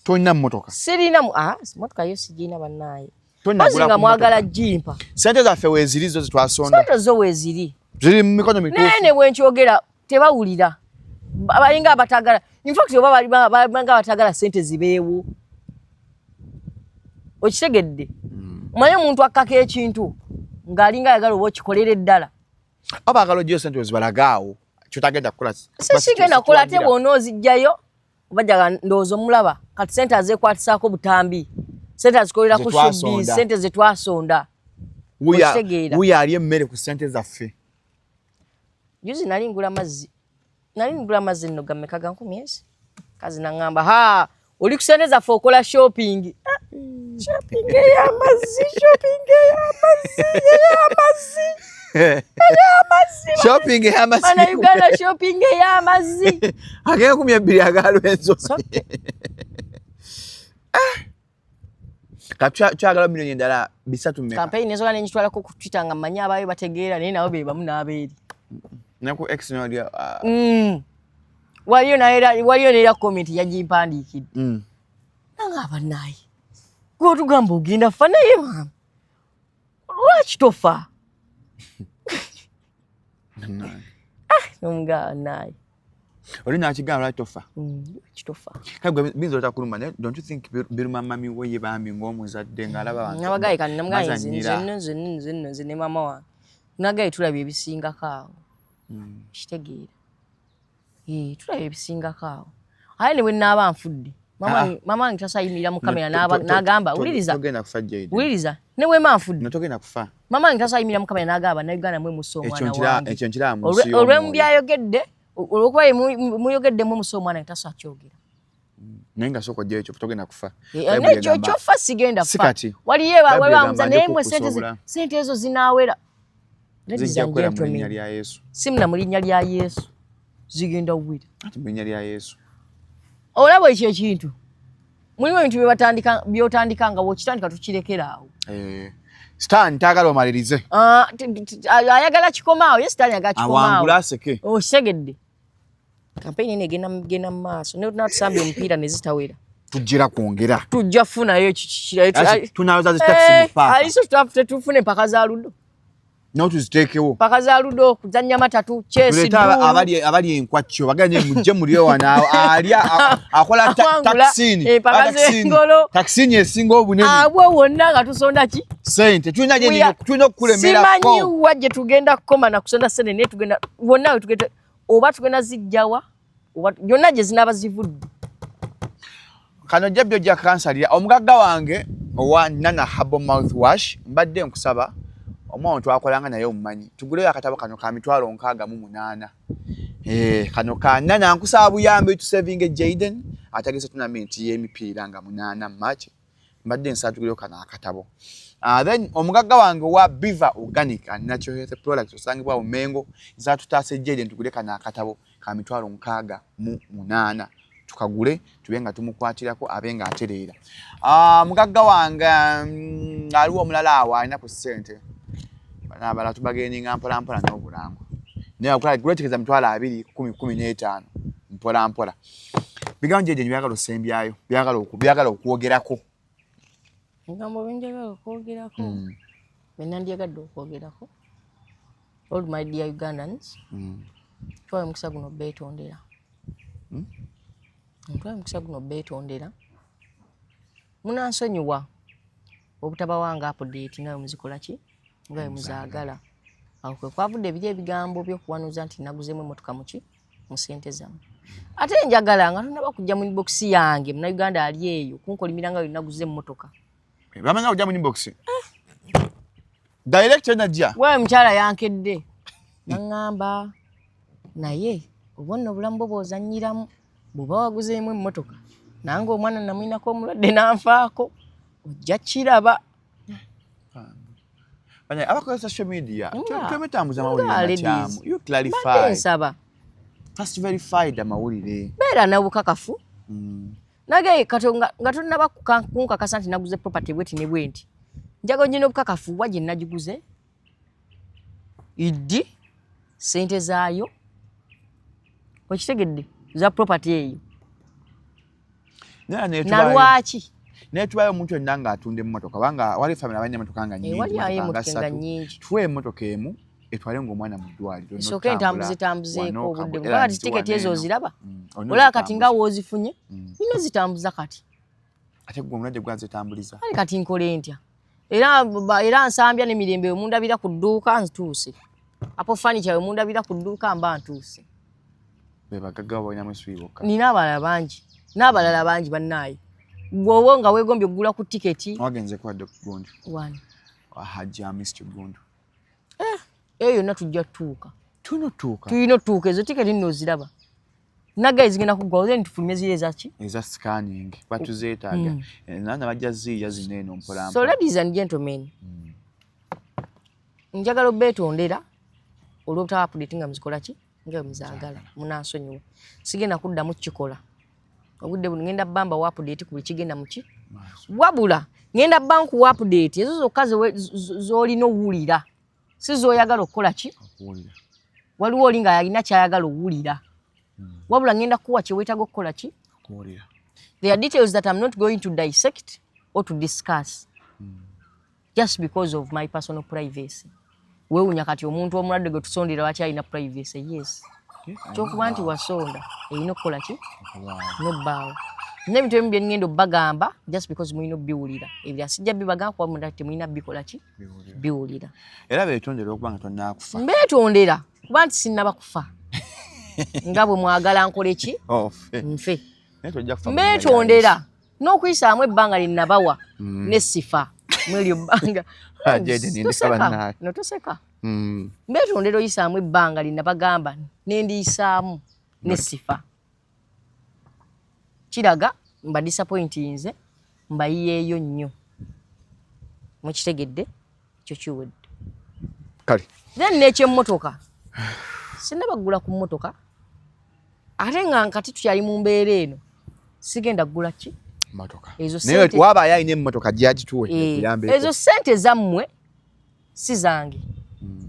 Speaker 1: Tolina mmotoka?
Speaker 2: Sirina ah, motoka yo sigirina bannaaye.
Speaker 1: Tonnagula
Speaker 2: Mpozi nga
Speaker 1: ku
Speaker 2: mwagala
Speaker 1: mmotoka.
Speaker 2: jimpa.
Speaker 1: Sente zaffe weeziri, zo zetwasonda.
Speaker 2: Sente zo weeziri.
Speaker 1: Ziri mu mikono
Speaker 2: Naye
Speaker 1: mituufu.
Speaker 2: ne bwenkyogera tebawulira. Balinga abatagala, in fact oba balinga abatagala sente zibeewo, okitegedde? Omanyi omuntu akkako ekintu ng'alinga ayagala oba okikolera eddala.
Speaker 1: Oba agala oggyeyo sente ozibalagaawo kyotagenda kukola.
Speaker 2: Sigenda kukola, ate bw'ona ozijjayo obajaga ndowooza omulaba kati sente azeekwatisaako butambi, sente azikolerako showbiz, sente zetwasonda. Okitegeera?
Speaker 1: Wuyo ali emmere ku sente zaffe.
Speaker 2: Juzi nali ngula mazzi, nali ngula amazzi nno gammeka, ga 1000 ezi kazi naŋŋamba, ha, oli ku sente zaffe okola shopping. Ah, shopping ey'amazzi, shopping ey'amazzi, ey'amazzi, ey'amazzi.
Speaker 1: Shopping ey'amazzi.
Speaker 2: Bannayuganda, shopping ey'amazzi.
Speaker 1: Ag'enkumi 2 agalwenzo. Kati kyagala miliyoni endala 300 mmeka?
Speaker 2: Campaign nesobola nengitwalako ku Twitter nga mmanyi abaayo bategeera, naye nabo be bamu n'abeeri.
Speaker 1: Naku X nolya.
Speaker 2: Waliyo naye, waliyo neera comment yagimpandiikidde nanga abanaaye gwotugamba ogenda fa, naye maama lwaki tofa? Nomugaba naye.
Speaker 1: Oli nakigamba lwaki tofa?
Speaker 2: Lwaki tofa?
Speaker 1: Kale gwe biyinza otakuluma, naye don't you think biruma mami we ye bambi ng'omuzadde ng'alaba abantu
Speaker 2: Nabagaye kati namugaye nze
Speaker 1: bazannyira.
Speaker 2: Nze nno nze nno nze nno nze ne maama wange nagaye tulabye ebisingako awo. Kitegeera. Eh, tulabye ebisingako awo, aye ne bwe naaba nfudde mama mama wange tasayimirira mu kamera n'agamba wuliriza.
Speaker 1: Togenda kufa, Jayden.
Speaker 2: Wuliriza, ne bwe mba nfudde
Speaker 1: No, togenda kufa.
Speaker 2: Mama wange tasayimirira mu kamera n'agamba Bannayuganda mwe musse
Speaker 1: Ekyo
Speaker 2: omwana wange.
Speaker 1: Ekyo nkiraba mu nsi
Speaker 2: Olw'emu
Speaker 1: y'omwoyo.
Speaker 2: byayogedde, olwokuba ye muyogeddemu musse omwana wange, tasobola kyogera.
Speaker 1: Naye nga sooka ojjayo ekyo, togenda kufa.
Speaker 2: Eh,
Speaker 1: Bayibuli
Speaker 2: nekyo kyofa sigenda
Speaker 1: Si
Speaker 2: fa.
Speaker 1: kati.
Speaker 2: Waliyo
Speaker 1: Bayibuli
Speaker 2: waliwo
Speaker 1: egamba
Speaker 2: amuza
Speaker 1: nja
Speaker 2: naye mwe
Speaker 1: kukusobola.
Speaker 2: sente ezo zinaawera. Ladies
Speaker 1: Zijja
Speaker 2: and
Speaker 1: kukwera mu linnya
Speaker 2: gentlemen,
Speaker 1: lya Yesu.
Speaker 2: simuna mu linnya lya Yesu zigenda wira.
Speaker 1: Ati mu linnya lya Yesu.
Speaker 2: Olaba ekyo ekintu mulimu ebintu byebatandika byotandika nga wokitandika tukirekera awo.
Speaker 1: Eh, Stan taagala omalirize.
Speaker 2: Ah, ayagala kikomaawo ye Sitaani ayagala
Speaker 1: Awangule
Speaker 2: kikomaawo.
Speaker 1: aseke.
Speaker 2: Okitegedde, kampeyini eno egenda egenda mu maaso naye tunatusambye omupiira ne zitawera.
Speaker 1: Tujjira kwongera.
Speaker 2: Tujja funayo.
Speaker 1: Asi, tunaaza zi taxi mu paaka.
Speaker 2: Aliso tetufune empaka za ludo.
Speaker 1: Nawe tuziteekewo.
Speaker 2: Mpaka za ludo, kuzannya matatu, chess.
Speaker 1: Tuleete abali enkwacyo baganye mujje mulye wano alya akola
Speaker 2: Awangula,
Speaker 1: takisini.
Speaker 2: empaka z'engolo.
Speaker 1: Takisini esinga obunene.
Speaker 2: Abwo wonna nga tusonda ki?
Speaker 1: Sente tulina tulina okukulemerako.
Speaker 2: Simanyi wa gye tugenda kukoma na kusonda sente, naye tugenda wonna we tugenda, oba tugenda zijjawa oba yonna gye zinaaba zivudde.
Speaker 1: Kano jjabbi ojja kansalira omugagga wange owa Nana Herbal Mouthwash. Mbadde nkusaba omwana twakolanga naye omumanyi tuguleyo akatabo kano ka 680,000. Eh, kano ka Nana. Nkusaba buyambi tusavinge Jaden ategese tournament y'emipiira nga 8 March. Mbadde nsaba tuguleyo kano akatabo. Then omugagga wange owa Biva Organic and Natural Health Products osangibwa mu Mengo, nsaba tutaase Jaden tugule kano akatabo ka 68,000, tukagule tube nga tumukwatirako abe nga atereera. Mugagga wange aliwo omulala awo alina ku ssente bano abalala tubageninga mpola mpola n'obulango, naye guletekeza 20,000 10, 15 mpola mpola. Bigambo gyegyo byagala osembyayo byagala okwogerako.
Speaker 2: Ebigambo byenjagala okwogerako, byenandyagadde okwogerako, all my dear Ugandans, twala omukisa guno beetondera. Ntwala omukisa guno beetondera, munansonyiwa obutabawanga update nga bwe muzikola ki nga bwe muzaagala. Awo kwe kwavudde ebiri ebigambo by'okuwanuuza nti naguzeemu emmotoka muki mu ssente zammwe. Ate njagala nga tonaba kujja mu inbox yange, Munnayuganda ali eyo kunkolimira nga bwe naguze emmotoka.
Speaker 1: Bamanya kujja mu inbox direct enajja.
Speaker 2: Waawe mukyala yankedde naŋŋamba, naye oba nno obulamu bwo bw'ozannyiramu bw'oba waguzeemu emmotoka, nange omwana namwinako omulwadde n'anfaako, ojja kiraba.
Speaker 1: Banya abakola social media twemetambuza
Speaker 2: Nga,
Speaker 1: amawulire
Speaker 2: ladies.
Speaker 1: makyamu. You
Speaker 2: Mbadde
Speaker 1: clarify.
Speaker 2: nsaba
Speaker 1: First verified amawulire.
Speaker 2: Beera nabukakafu. Nage kati nga tonnaba kunkakasa nti naguze property bweti ne bwenti, njaga ogina obukakafu wa gye nagiguze, iddi sente zaayo, okitegedde, za property eyo.
Speaker 1: Naye netubayo
Speaker 2: Nalwaki?
Speaker 1: Naye tubayo omuntu yenna ng'atunda emmotoka, kubanga wali family abalina emmotoka nga
Speaker 2: Eh,
Speaker 1: nnyingi,
Speaker 2: wali ayo
Speaker 1: emmotoka nga
Speaker 2: emmotoka nga
Speaker 1: ssatu.
Speaker 2: nnyingi.
Speaker 1: Tuwe emmotoka emu etwale ng'omwana mu ddwaliro.
Speaker 2: Esooke entambuze tambuzeeko
Speaker 1: Wano
Speaker 2: obudde,
Speaker 1: Kabwe
Speaker 2: kuba kati
Speaker 1: Airlines
Speaker 2: tiketi ezo
Speaker 1: wano eno.
Speaker 2: oziraba.
Speaker 1: Olina
Speaker 2: Olaba kati nga
Speaker 1: ozitambuza.
Speaker 2: w'ozifunye, nina zitambuza kati.
Speaker 1: Ate gwe omulwadde gwazitambuliza.
Speaker 2: Kale kati nkole ntya? Era era nsambya n'emirembe, wemundabira ku dduuka ntuuse. Apo furniture wemundabira ku dduuka mba ntuuse.
Speaker 1: Be bagagga balinamu essuubi bokka.
Speaker 2: Nina abalala bangi, n'abalala bangi bannaaye. Bw'oba nga weegombye okugula ku tiketi.
Speaker 1: Wagenze kwa Dr. Gundu?
Speaker 2: Wani?
Speaker 1: Hajji Mr. Gundu.
Speaker 2: Eyo yonna tujja tutuuka.
Speaker 1: Tulina otuuka.
Speaker 2: Tulina otuuka. Ezo tiketi nno oziraba nagaye zigenda kuggwawo, then tufulumye ziri ezaki.
Speaker 1: Eza scanning batuzeetaaga. Naana bajja ziiya zino eno mpola
Speaker 2: So
Speaker 1: mpola.
Speaker 2: ladies and gentlemen, njagala obeetondera. Olw'obutaba update nga muzikola ki nga muzaagala, munansonyiwa, sigenda kuddamu kukikola. Obudde buno ngenda bamba wa update ku buli kigenda muki, wabula ngenda bba nkuwa update ezo zokka z'olina owulira, si z'oyagala okukola ki. Waliwo oli nga alina kyayagala owulira, wabula ngenda kukuwa kye weetaaga okukola ki. There are details that I'm not going to dissect or to discuss just because of my personal privacy. Weewunya kati omuntu omulwadde gwe tusondera lwaki alina privacy? Yes, kyokuba nti wasonda erina okukola ki nobbaawo n'ebintu ebimu bye ngenda obbagamba just because mulina obbiwulira, ebirala sijja bibagamba kuba munda temulina bikola ki biwulira.
Speaker 1: Era beetondera okuba nga tonaakufa.
Speaker 2: Mbeetondera kuba nti sinnaba kufa nga bwe mwagala nkole ki.
Speaker 1: Ofe.
Speaker 2: Nfe.
Speaker 1: Naye tojja kufa.
Speaker 2: Mbeetondera n'okuyisaamu ebbanga lye nabawa ne sifa mweryo bbanga.
Speaker 1: Ah, Jayden, ndeka
Speaker 2: Toseka.
Speaker 1: bannaaye.
Speaker 2: No toseka. Mbeetondera oyisaamu ebbanga lye nabagamba nendiyisaamu ne sifa, kiraga mba disappointinze, mbayiyeeyo nnyo, mukitegedde ekyo kiwedde.
Speaker 1: Kale.
Speaker 2: Then n'ekyemmotoka, sinnabagula ku mmotoka, ate nga nkati tukyali mu mbeera eno, sigenda kugula ki.
Speaker 1: Motoka.
Speaker 2: Ezo
Speaker 1: naye
Speaker 2: sente-
Speaker 1: waaba alina emmotoka gyagituwe ekuyambeko.
Speaker 2: Ezo sente zammwe si zange.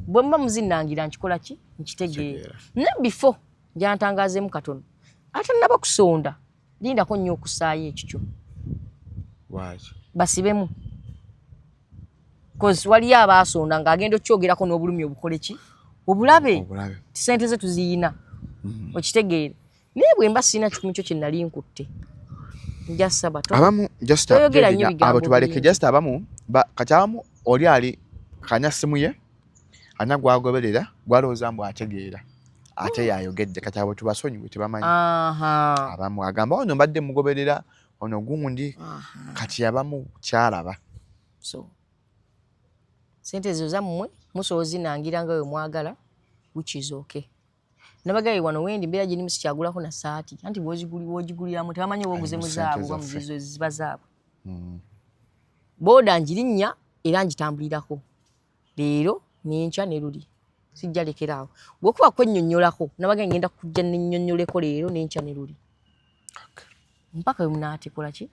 Speaker 2: Bwe muba muzinnangira nkikola ki nkitegeera, ne before njantangazeemu katono ate naba kusonda, lindako nnyo okusaayo ekikyo.
Speaker 1: Lwaki?
Speaker 2: Basibemu, cause waliyo abaasonda ng'agenda okukyogerako n'obulumi obukole ki obulabe.
Speaker 1: Obulabe.
Speaker 2: Sente ze tuziyina, okitegeere, naye bwe mba sirina 1,000 kyo kye nali nkutte, nja saba
Speaker 1: abamu just
Speaker 2: toyogera nnyo bigambo
Speaker 1: abo tubaleke.
Speaker 2: bingi.
Speaker 1: Just abamu kati abamu oli ali kanya simu ye ana gwagoberera gwalowooza mbu ategeera ate yayogedde. Kati abo tubasonyiwe, tebamanyi. Abamu agamba ono mbadde mugoberera ono gundi, kati abamu kyalaba.
Speaker 2: So sente ezo zammwe, musobola zinangira nga bwe mwagala, which is okay. Nabagaye wano wendi mbeera gye ndimu sikyagulako na saati, anti bw'ogiguliramu tebamanyi oba oguze mu
Speaker 1: Sente
Speaker 2: zaabwe oba
Speaker 1: zaffe.
Speaker 2: muzizo ziba zaabwe. Booda ngirinnya era ngitambulirako leero n'enkya ne luli, sijja lekeraawo. Bwekuba kwennyonnyolako, nabagaye ngenda kujja nennyonnyoleko leero n'enkya ne luli mpaka we munaatikola ki,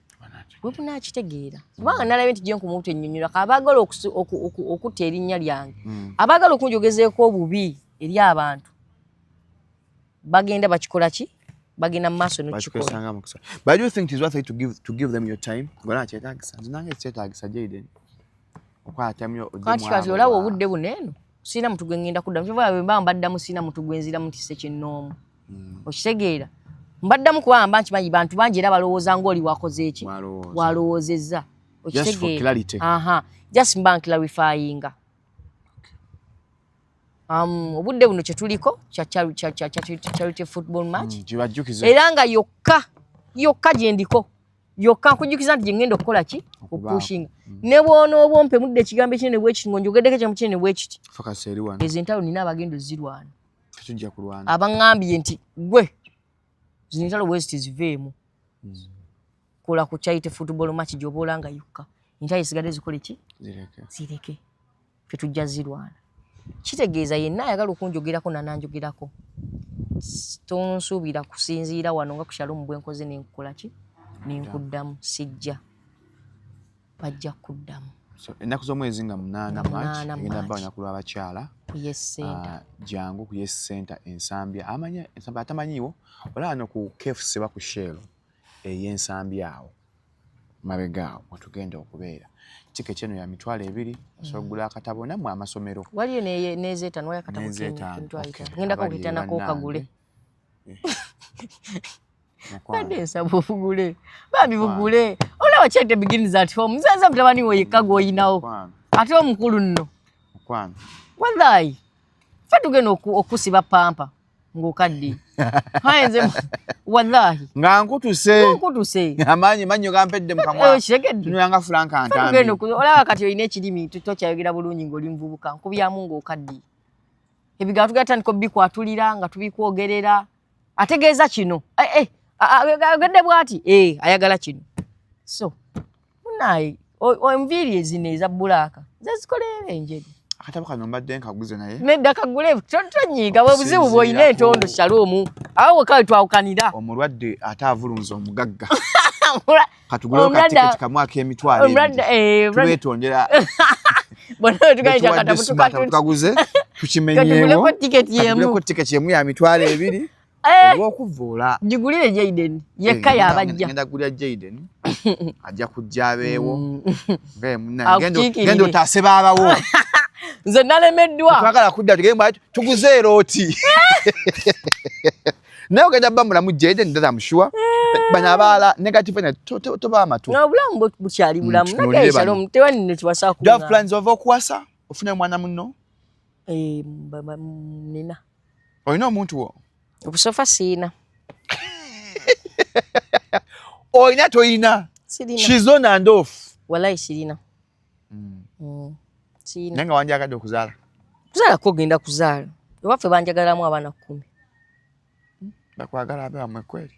Speaker 2: we munaakitegeera, kubanga nalabye nti gyenkuma obutennyonnyola abaagala okutta erinnya lyange, abaagala okunjogezeeko obubi eri abantu, bagenda bakikola ki, bagenda mu maaso n'okukikola.
Speaker 1: Bakikozesanga mukisa. But I do think it is worth it to give them your time. Gona kyetaagisa, nze nange kyetaagisa Jayden okwata time yo oddemu.
Speaker 2: Kati
Speaker 1: abo
Speaker 2: olaba obudde buno eno sirina mutu gwe ngenda kuddamu, kyova bwe mba mbaddamu sirina mutu gwe nziramu nti sekinnoomu, okitegeera? Mbaddamu kubanga mba nkimanyi bantu bangi era balowooza ng'oli wakoze eki.
Speaker 1: Walowooza.
Speaker 2: Walowoozezza.
Speaker 1: Just for clarity.
Speaker 2: Aha, just mba nclarifyinga. Obudde buno kyetuliko kya charity football match.
Speaker 1: Kibajjukize.
Speaker 2: Era nga yokka yokka gyendiko yokka, nkujjukiza nti gyengenda okukola ki.
Speaker 1: Okubaako.
Speaker 2: Okupushinga ne bw'onooba ompe mudde ekigambo ekinene bwekiti ng'onjogeddeko ekigambo kinene bwekiti.
Speaker 1: Focus eri wano.
Speaker 2: Ezo entalo nina abagenda ozirwana.
Speaker 1: Tetujja kulwana.
Speaker 2: Abaŋŋambye nti gwe zino entalo bwe ziti ziveemu, kola ku charity football match gy'oba olanga yokka, entalo esigadde zikole ki?
Speaker 1: Zireke.
Speaker 2: Zireke, ffe tujja zirwana. Kitegeeza yenna ayagala okunjogerako nananjogerako, tonsuubira kusinziira wano nga ku Shalom bwe nkoze nenkukola ki nenkuddamu, sijja, bajja kuddamu.
Speaker 1: So ennaku z'omwezi nga 8
Speaker 2: Nga
Speaker 1: March,
Speaker 2: 8
Speaker 1: egenda bba
Speaker 2: March.
Speaker 1: olunaku lw'abakyala.
Speaker 2: Ku Yes Center.
Speaker 1: Ah, jangu ku Yes Center Ensambya. Amanya Ensambya atamanyiiwo, olaba no ku KFC ba ku Shell ey'Ensambya awo mabega awo wetugenda okubeera. Tiketi eno ya 20,000, osobola okugula akatabo nammwe amasomero.
Speaker 2: Waliyo n'ezeetaano, waliyo akatabo
Speaker 1: N'ezeetaano,
Speaker 2: k'emitwalo
Speaker 1: okay.
Speaker 2: 5. Ngendako
Speaker 1: Abali
Speaker 2: okuyita kagule.
Speaker 1: bannange. Mukwano.
Speaker 2: Badde nsaba obugule, bambi bugule. Olaba charity begins at home. Nze mutabani we yekka gw'oyinawo.
Speaker 1: Mukwano.
Speaker 2: Ate omukulu nno.
Speaker 1: Mukwano.
Speaker 2: Wallahi ffe tugenda okusiba pampa ng'okaddiye. Haye nze wallahi.
Speaker 1: Nga nkutuse.
Speaker 2: Nkutuse.
Speaker 1: Amaanyi mannyo gampedde mu kamwa.
Speaker 2: Eh, kitegedde.
Speaker 1: Tunulanga Franka
Speaker 2: Ffe tugenda
Speaker 1: Ntambi.
Speaker 2: olaba kati olina ekirimi tokyayogera bulungi ng'oli muvubuka, nkubyamu ng'okaddiye. Ebigambo tugenda tandika obikwatulira nga tubikwogerera, ategeeza kino. Eh, eh, ayogedde bw'ati, eh, ayagala kino. So munaye enviiri ezino eza black ze zikoleera enjeru.
Speaker 1: Akatabo kano mbadde nkaguze naye.
Speaker 2: Nedda kagule, tonyiiga, bwe buzibu bw'olina entondo. Shalom, awo kale twawukanira.
Speaker 1: Omulwadde ate avulunza omugagga. Katugulewo katiketi kamu ak'emitwalo ebiri, tubeetondera.
Speaker 2: Bonna tugaita akatabo.
Speaker 1: Tukaguze, tukimenyeewo.
Speaker 2: Katuguleko tiketi emu.
Speaker 1: Katuguleko tiketi emu ya 20,000
Speaker 2: Eh,
Speaker 1: olw'okuvuula.
Speaker 2: Gigulire Jaden yekka yabajja.
Speaker 1: Ngenda kugulira Jaden, ajja kujja abeewo.
Speaker 2: Akukiikirire.
Speaker 1: Genda otaase baabawo.
Speaker 2: Nze nalemeddwa.
Speaker 1: Twagala kudda tugende tuguze erooti, naye ogenda bba mulamu Jaden, that I'm sure. Bano abaala negative energy toba amatu.
Speaker 2: Obulamu bukyali bulamu.
Speaker 1: Tunuulire
Speaker 2: Nagaye
Speaker 1: bano.
Speaker 2: Shalom, tewani nekiwasa.
Speaker 1: Do you have plans ova okuwasa, ofune omwana munno?
Speaker 2: Nina.
Speaker 1: Olina omuntu wo?
Speaker 2: Obusofa siina.
Speaker 1: Olina toyina?
Speaker 2: Sirina.
Speaker 1: She's on and off.
Speaker 2: Walayi sirina. Sirina.
Speaker 1: Naye nga wanjagadde okuzaala?
Speaker 2: Kuzaala ko genda kuzaala, ewaffe banjagalamu abaana 10.
Speaker 1: Bakwagala abe wamwe kweri?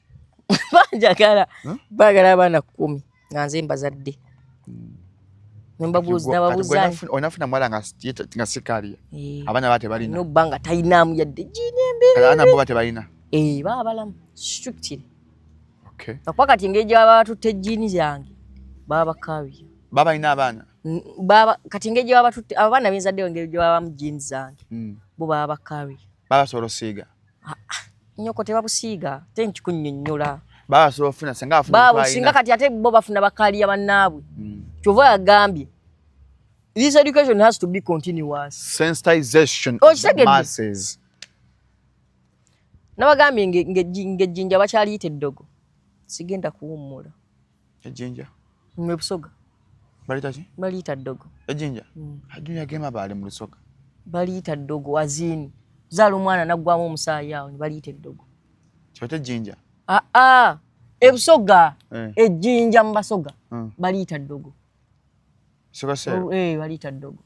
Speaker 2: Banjagala, baagala abaana 10 nga nze mbazadde. Nembabuuza, nababuuza.
Speaker 1: Onafuna muwala nga sikaaliya, abaana ba tebalina?
Speaker 2: Nobba nga talinaamu yadde gini embeera.
Speaker 1: Abaana bo ba tebalina?
Speaker 2: Eh, baba balamu strictly.
Speaker 1: Okay.
Speaker 2: Akuba kati engeri gyebaba batutte ejjiini zange, baba bacarrier.
Speaker 1: Baba balina abaana?
Speaker 2: Baba kati engeri gyebaba batutte abo abaana benzaddeyo, engeri gye babamu genes zange, bo baba bacarrier.
Speaker 1: Baba basobola osiiga?
Speaker 2: Nyoko, tebabusiiga, te nkikunnyonnyola.
Speaker 1: Baba basobola ofuna senga afuna?
Speaker 2: Baabo singa kati ate bo bafuna bacarrier bannaabwe. Kyova yagambye this education has to be continuous.
Speaker 1: Sensitization of the
Speaker 2: Okitegedde?
Speaker 1: masses.
Speaker 2: Nabagambye ng'ejjinja bakyaliyita eddogo, sigenda kuwummula.
Speaker 1: Ejjinja?
Speaker 2: Mwe Busoga.
Speaker 1: Baliyita ki?
Speaker 2: Baliyita ddogo.
Speaker 1: Ejjinja? Ajjinja gema baali mu Lusoga.
Speaker 2: Baliyita ddogo azini zaala omwana naggwamu omusaayi, awo ne baliyita eddogo.
Speaker 1: Kyote ejjinja?
Speaker 2: Aa, ebusoga.
Speaker 1: Eh.
Speaker 2: Ejjinja mu Basoga baliyita ddogo.
Speaker 1: Soga seero?
Speaker 2: Eh, baliyita ddogo.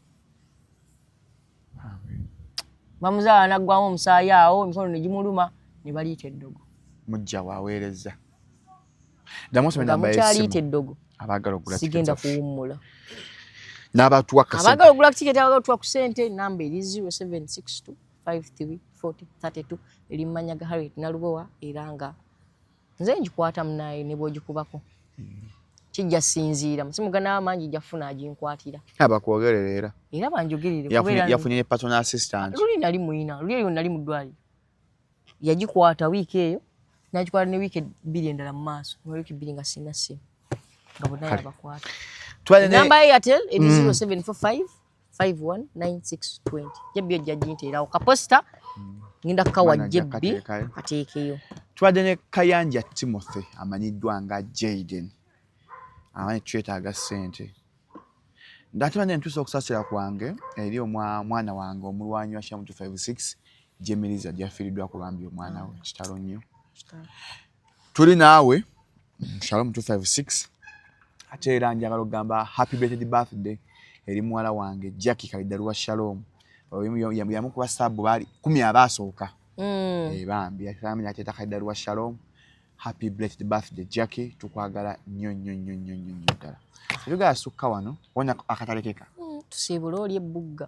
Speaker 2: Bamuzaala naggwamu omusaayi awo, emikono ne gimuluma, ne baliyita eddogo.
Speaker 1: Mujja waaweereza, ddamu osome
Speaker 2: Nga
Speaker 1: namba
Speaker 2: mukyaliyita
Speaker 1: y'essimu
Speaker 2: eddogo.
Speaker 1: Abaagala okugula
Speaker 2: Sigenda
Speaker 1: tiketi zaffe.
Speaker 2: kuwummula.
Speaker 1: N'abatuwa kasente.
Speaker 2: Abaagala okugula tiketi, abaagala otuwa ku sente, namba eri 0762 53 40 32, eri mu mannya ga Harriet Nalubowa, era nga nze ngikwata munaye ne bw'ogikubako kijja sinziira musimu ganaaba mangi, jja kufuna aginkwatira.
Speaker 1: Abakwogerera era.
Speaker 2: Era banjogerere kubeera.
Speaker 1: Yafunye ne personal assistant.
Speaker 2: Luli nali muyina, luli eyo nali mu ddwaliro, yagikwata wiiki eyo, nagikwata ne wiiki 2 endala mu maaso, ne wiiki 2 nga sirina ssimu, nga bonna
Speaker 1: Kale.
Speaker 2: yabakwata.
Speaker 1: Twale ne
Speaker 2: Namba ya Airtel eri 0745 519620. Jebbi ojja ginteerawo kaposita, ngenda kukawa.
Speaker 1: Mwana ajja
Speaker 2: Jebbi
Speaker 1: kukateekayo.
Speaker 2: kateekeyo.
Speaker 1: Tubadde ne Kayanja Timothy amanyiddwa nga Jaden, amanyi twetaaga ssente. Ate bane ntuusa okusaasira kwange eri omwana wange omulwanyi wa Shalom 256 Jemiriza gyafiiriddwa ku bambi omwana we. Kitalo nnyo, tuli naawe Shalom 256. Ate era njagala okugamba happy belated birthday eri muwala wange Jackie Kaliddaluwa Shalom. Yamukuba saabu baali 10 abaasooka. Eh, bambi amenya akyeta Kaliddaluwa Shalom. Happy belated birthday Jackie, tukwagala nnyo nnyo nnyo nnyo nnyo nnyo ddala. Tetugala sukka wano, wona akatalekeka.
Speaker 2: Tusiibule oli ebbugga.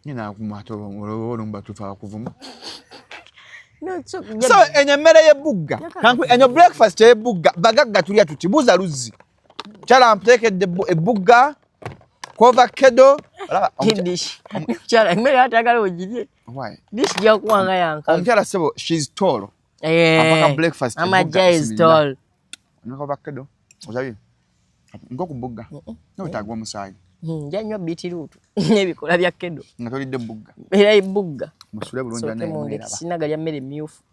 Speaker 1: Nyina ate olumba tufa akuvuma.
Speaker 2: No, so,
Speaker 1: So eno emmere y'ebbugga, eno breakfast y'ebbugga, bagagga tulya tuti. Buuza luzzi kyala mputeekedde ebbugga kova kedo. Olaba,
Speaker 2: Dish. Mukyala, emmere atagala ogirye.
Speaker 1: Why?
Speaker 2: Dish gyakuwanga yanka.
Speaker 1: Omukyala sebo, she's tall.
Speaker 2: Eh,
Speaker 1: Apaka breakfast
Speaker 2: Mama
Speaker 1: ebbugga,
Speaker 2: Jai is
Speaker 1: bismillah.
Speaker 2: tall.
Speaker 1: Nako vakedo ozabye nk'okubugga nowetaaga omusaayi.
Speaker 2: Nja nywa beetroot n'ebikola bya kedo.
Speaker 1: Nga tolidde ebbugga.
Speaker 2: Era ebbugga.
Speaker 1: Musule bulungi.
Speaker 2: Sooke
Speaker 1: Banaye
Speaker 2: mundeke,
Speaker 1: mweraba.
Speaker 2: sinagalya mmere myufu.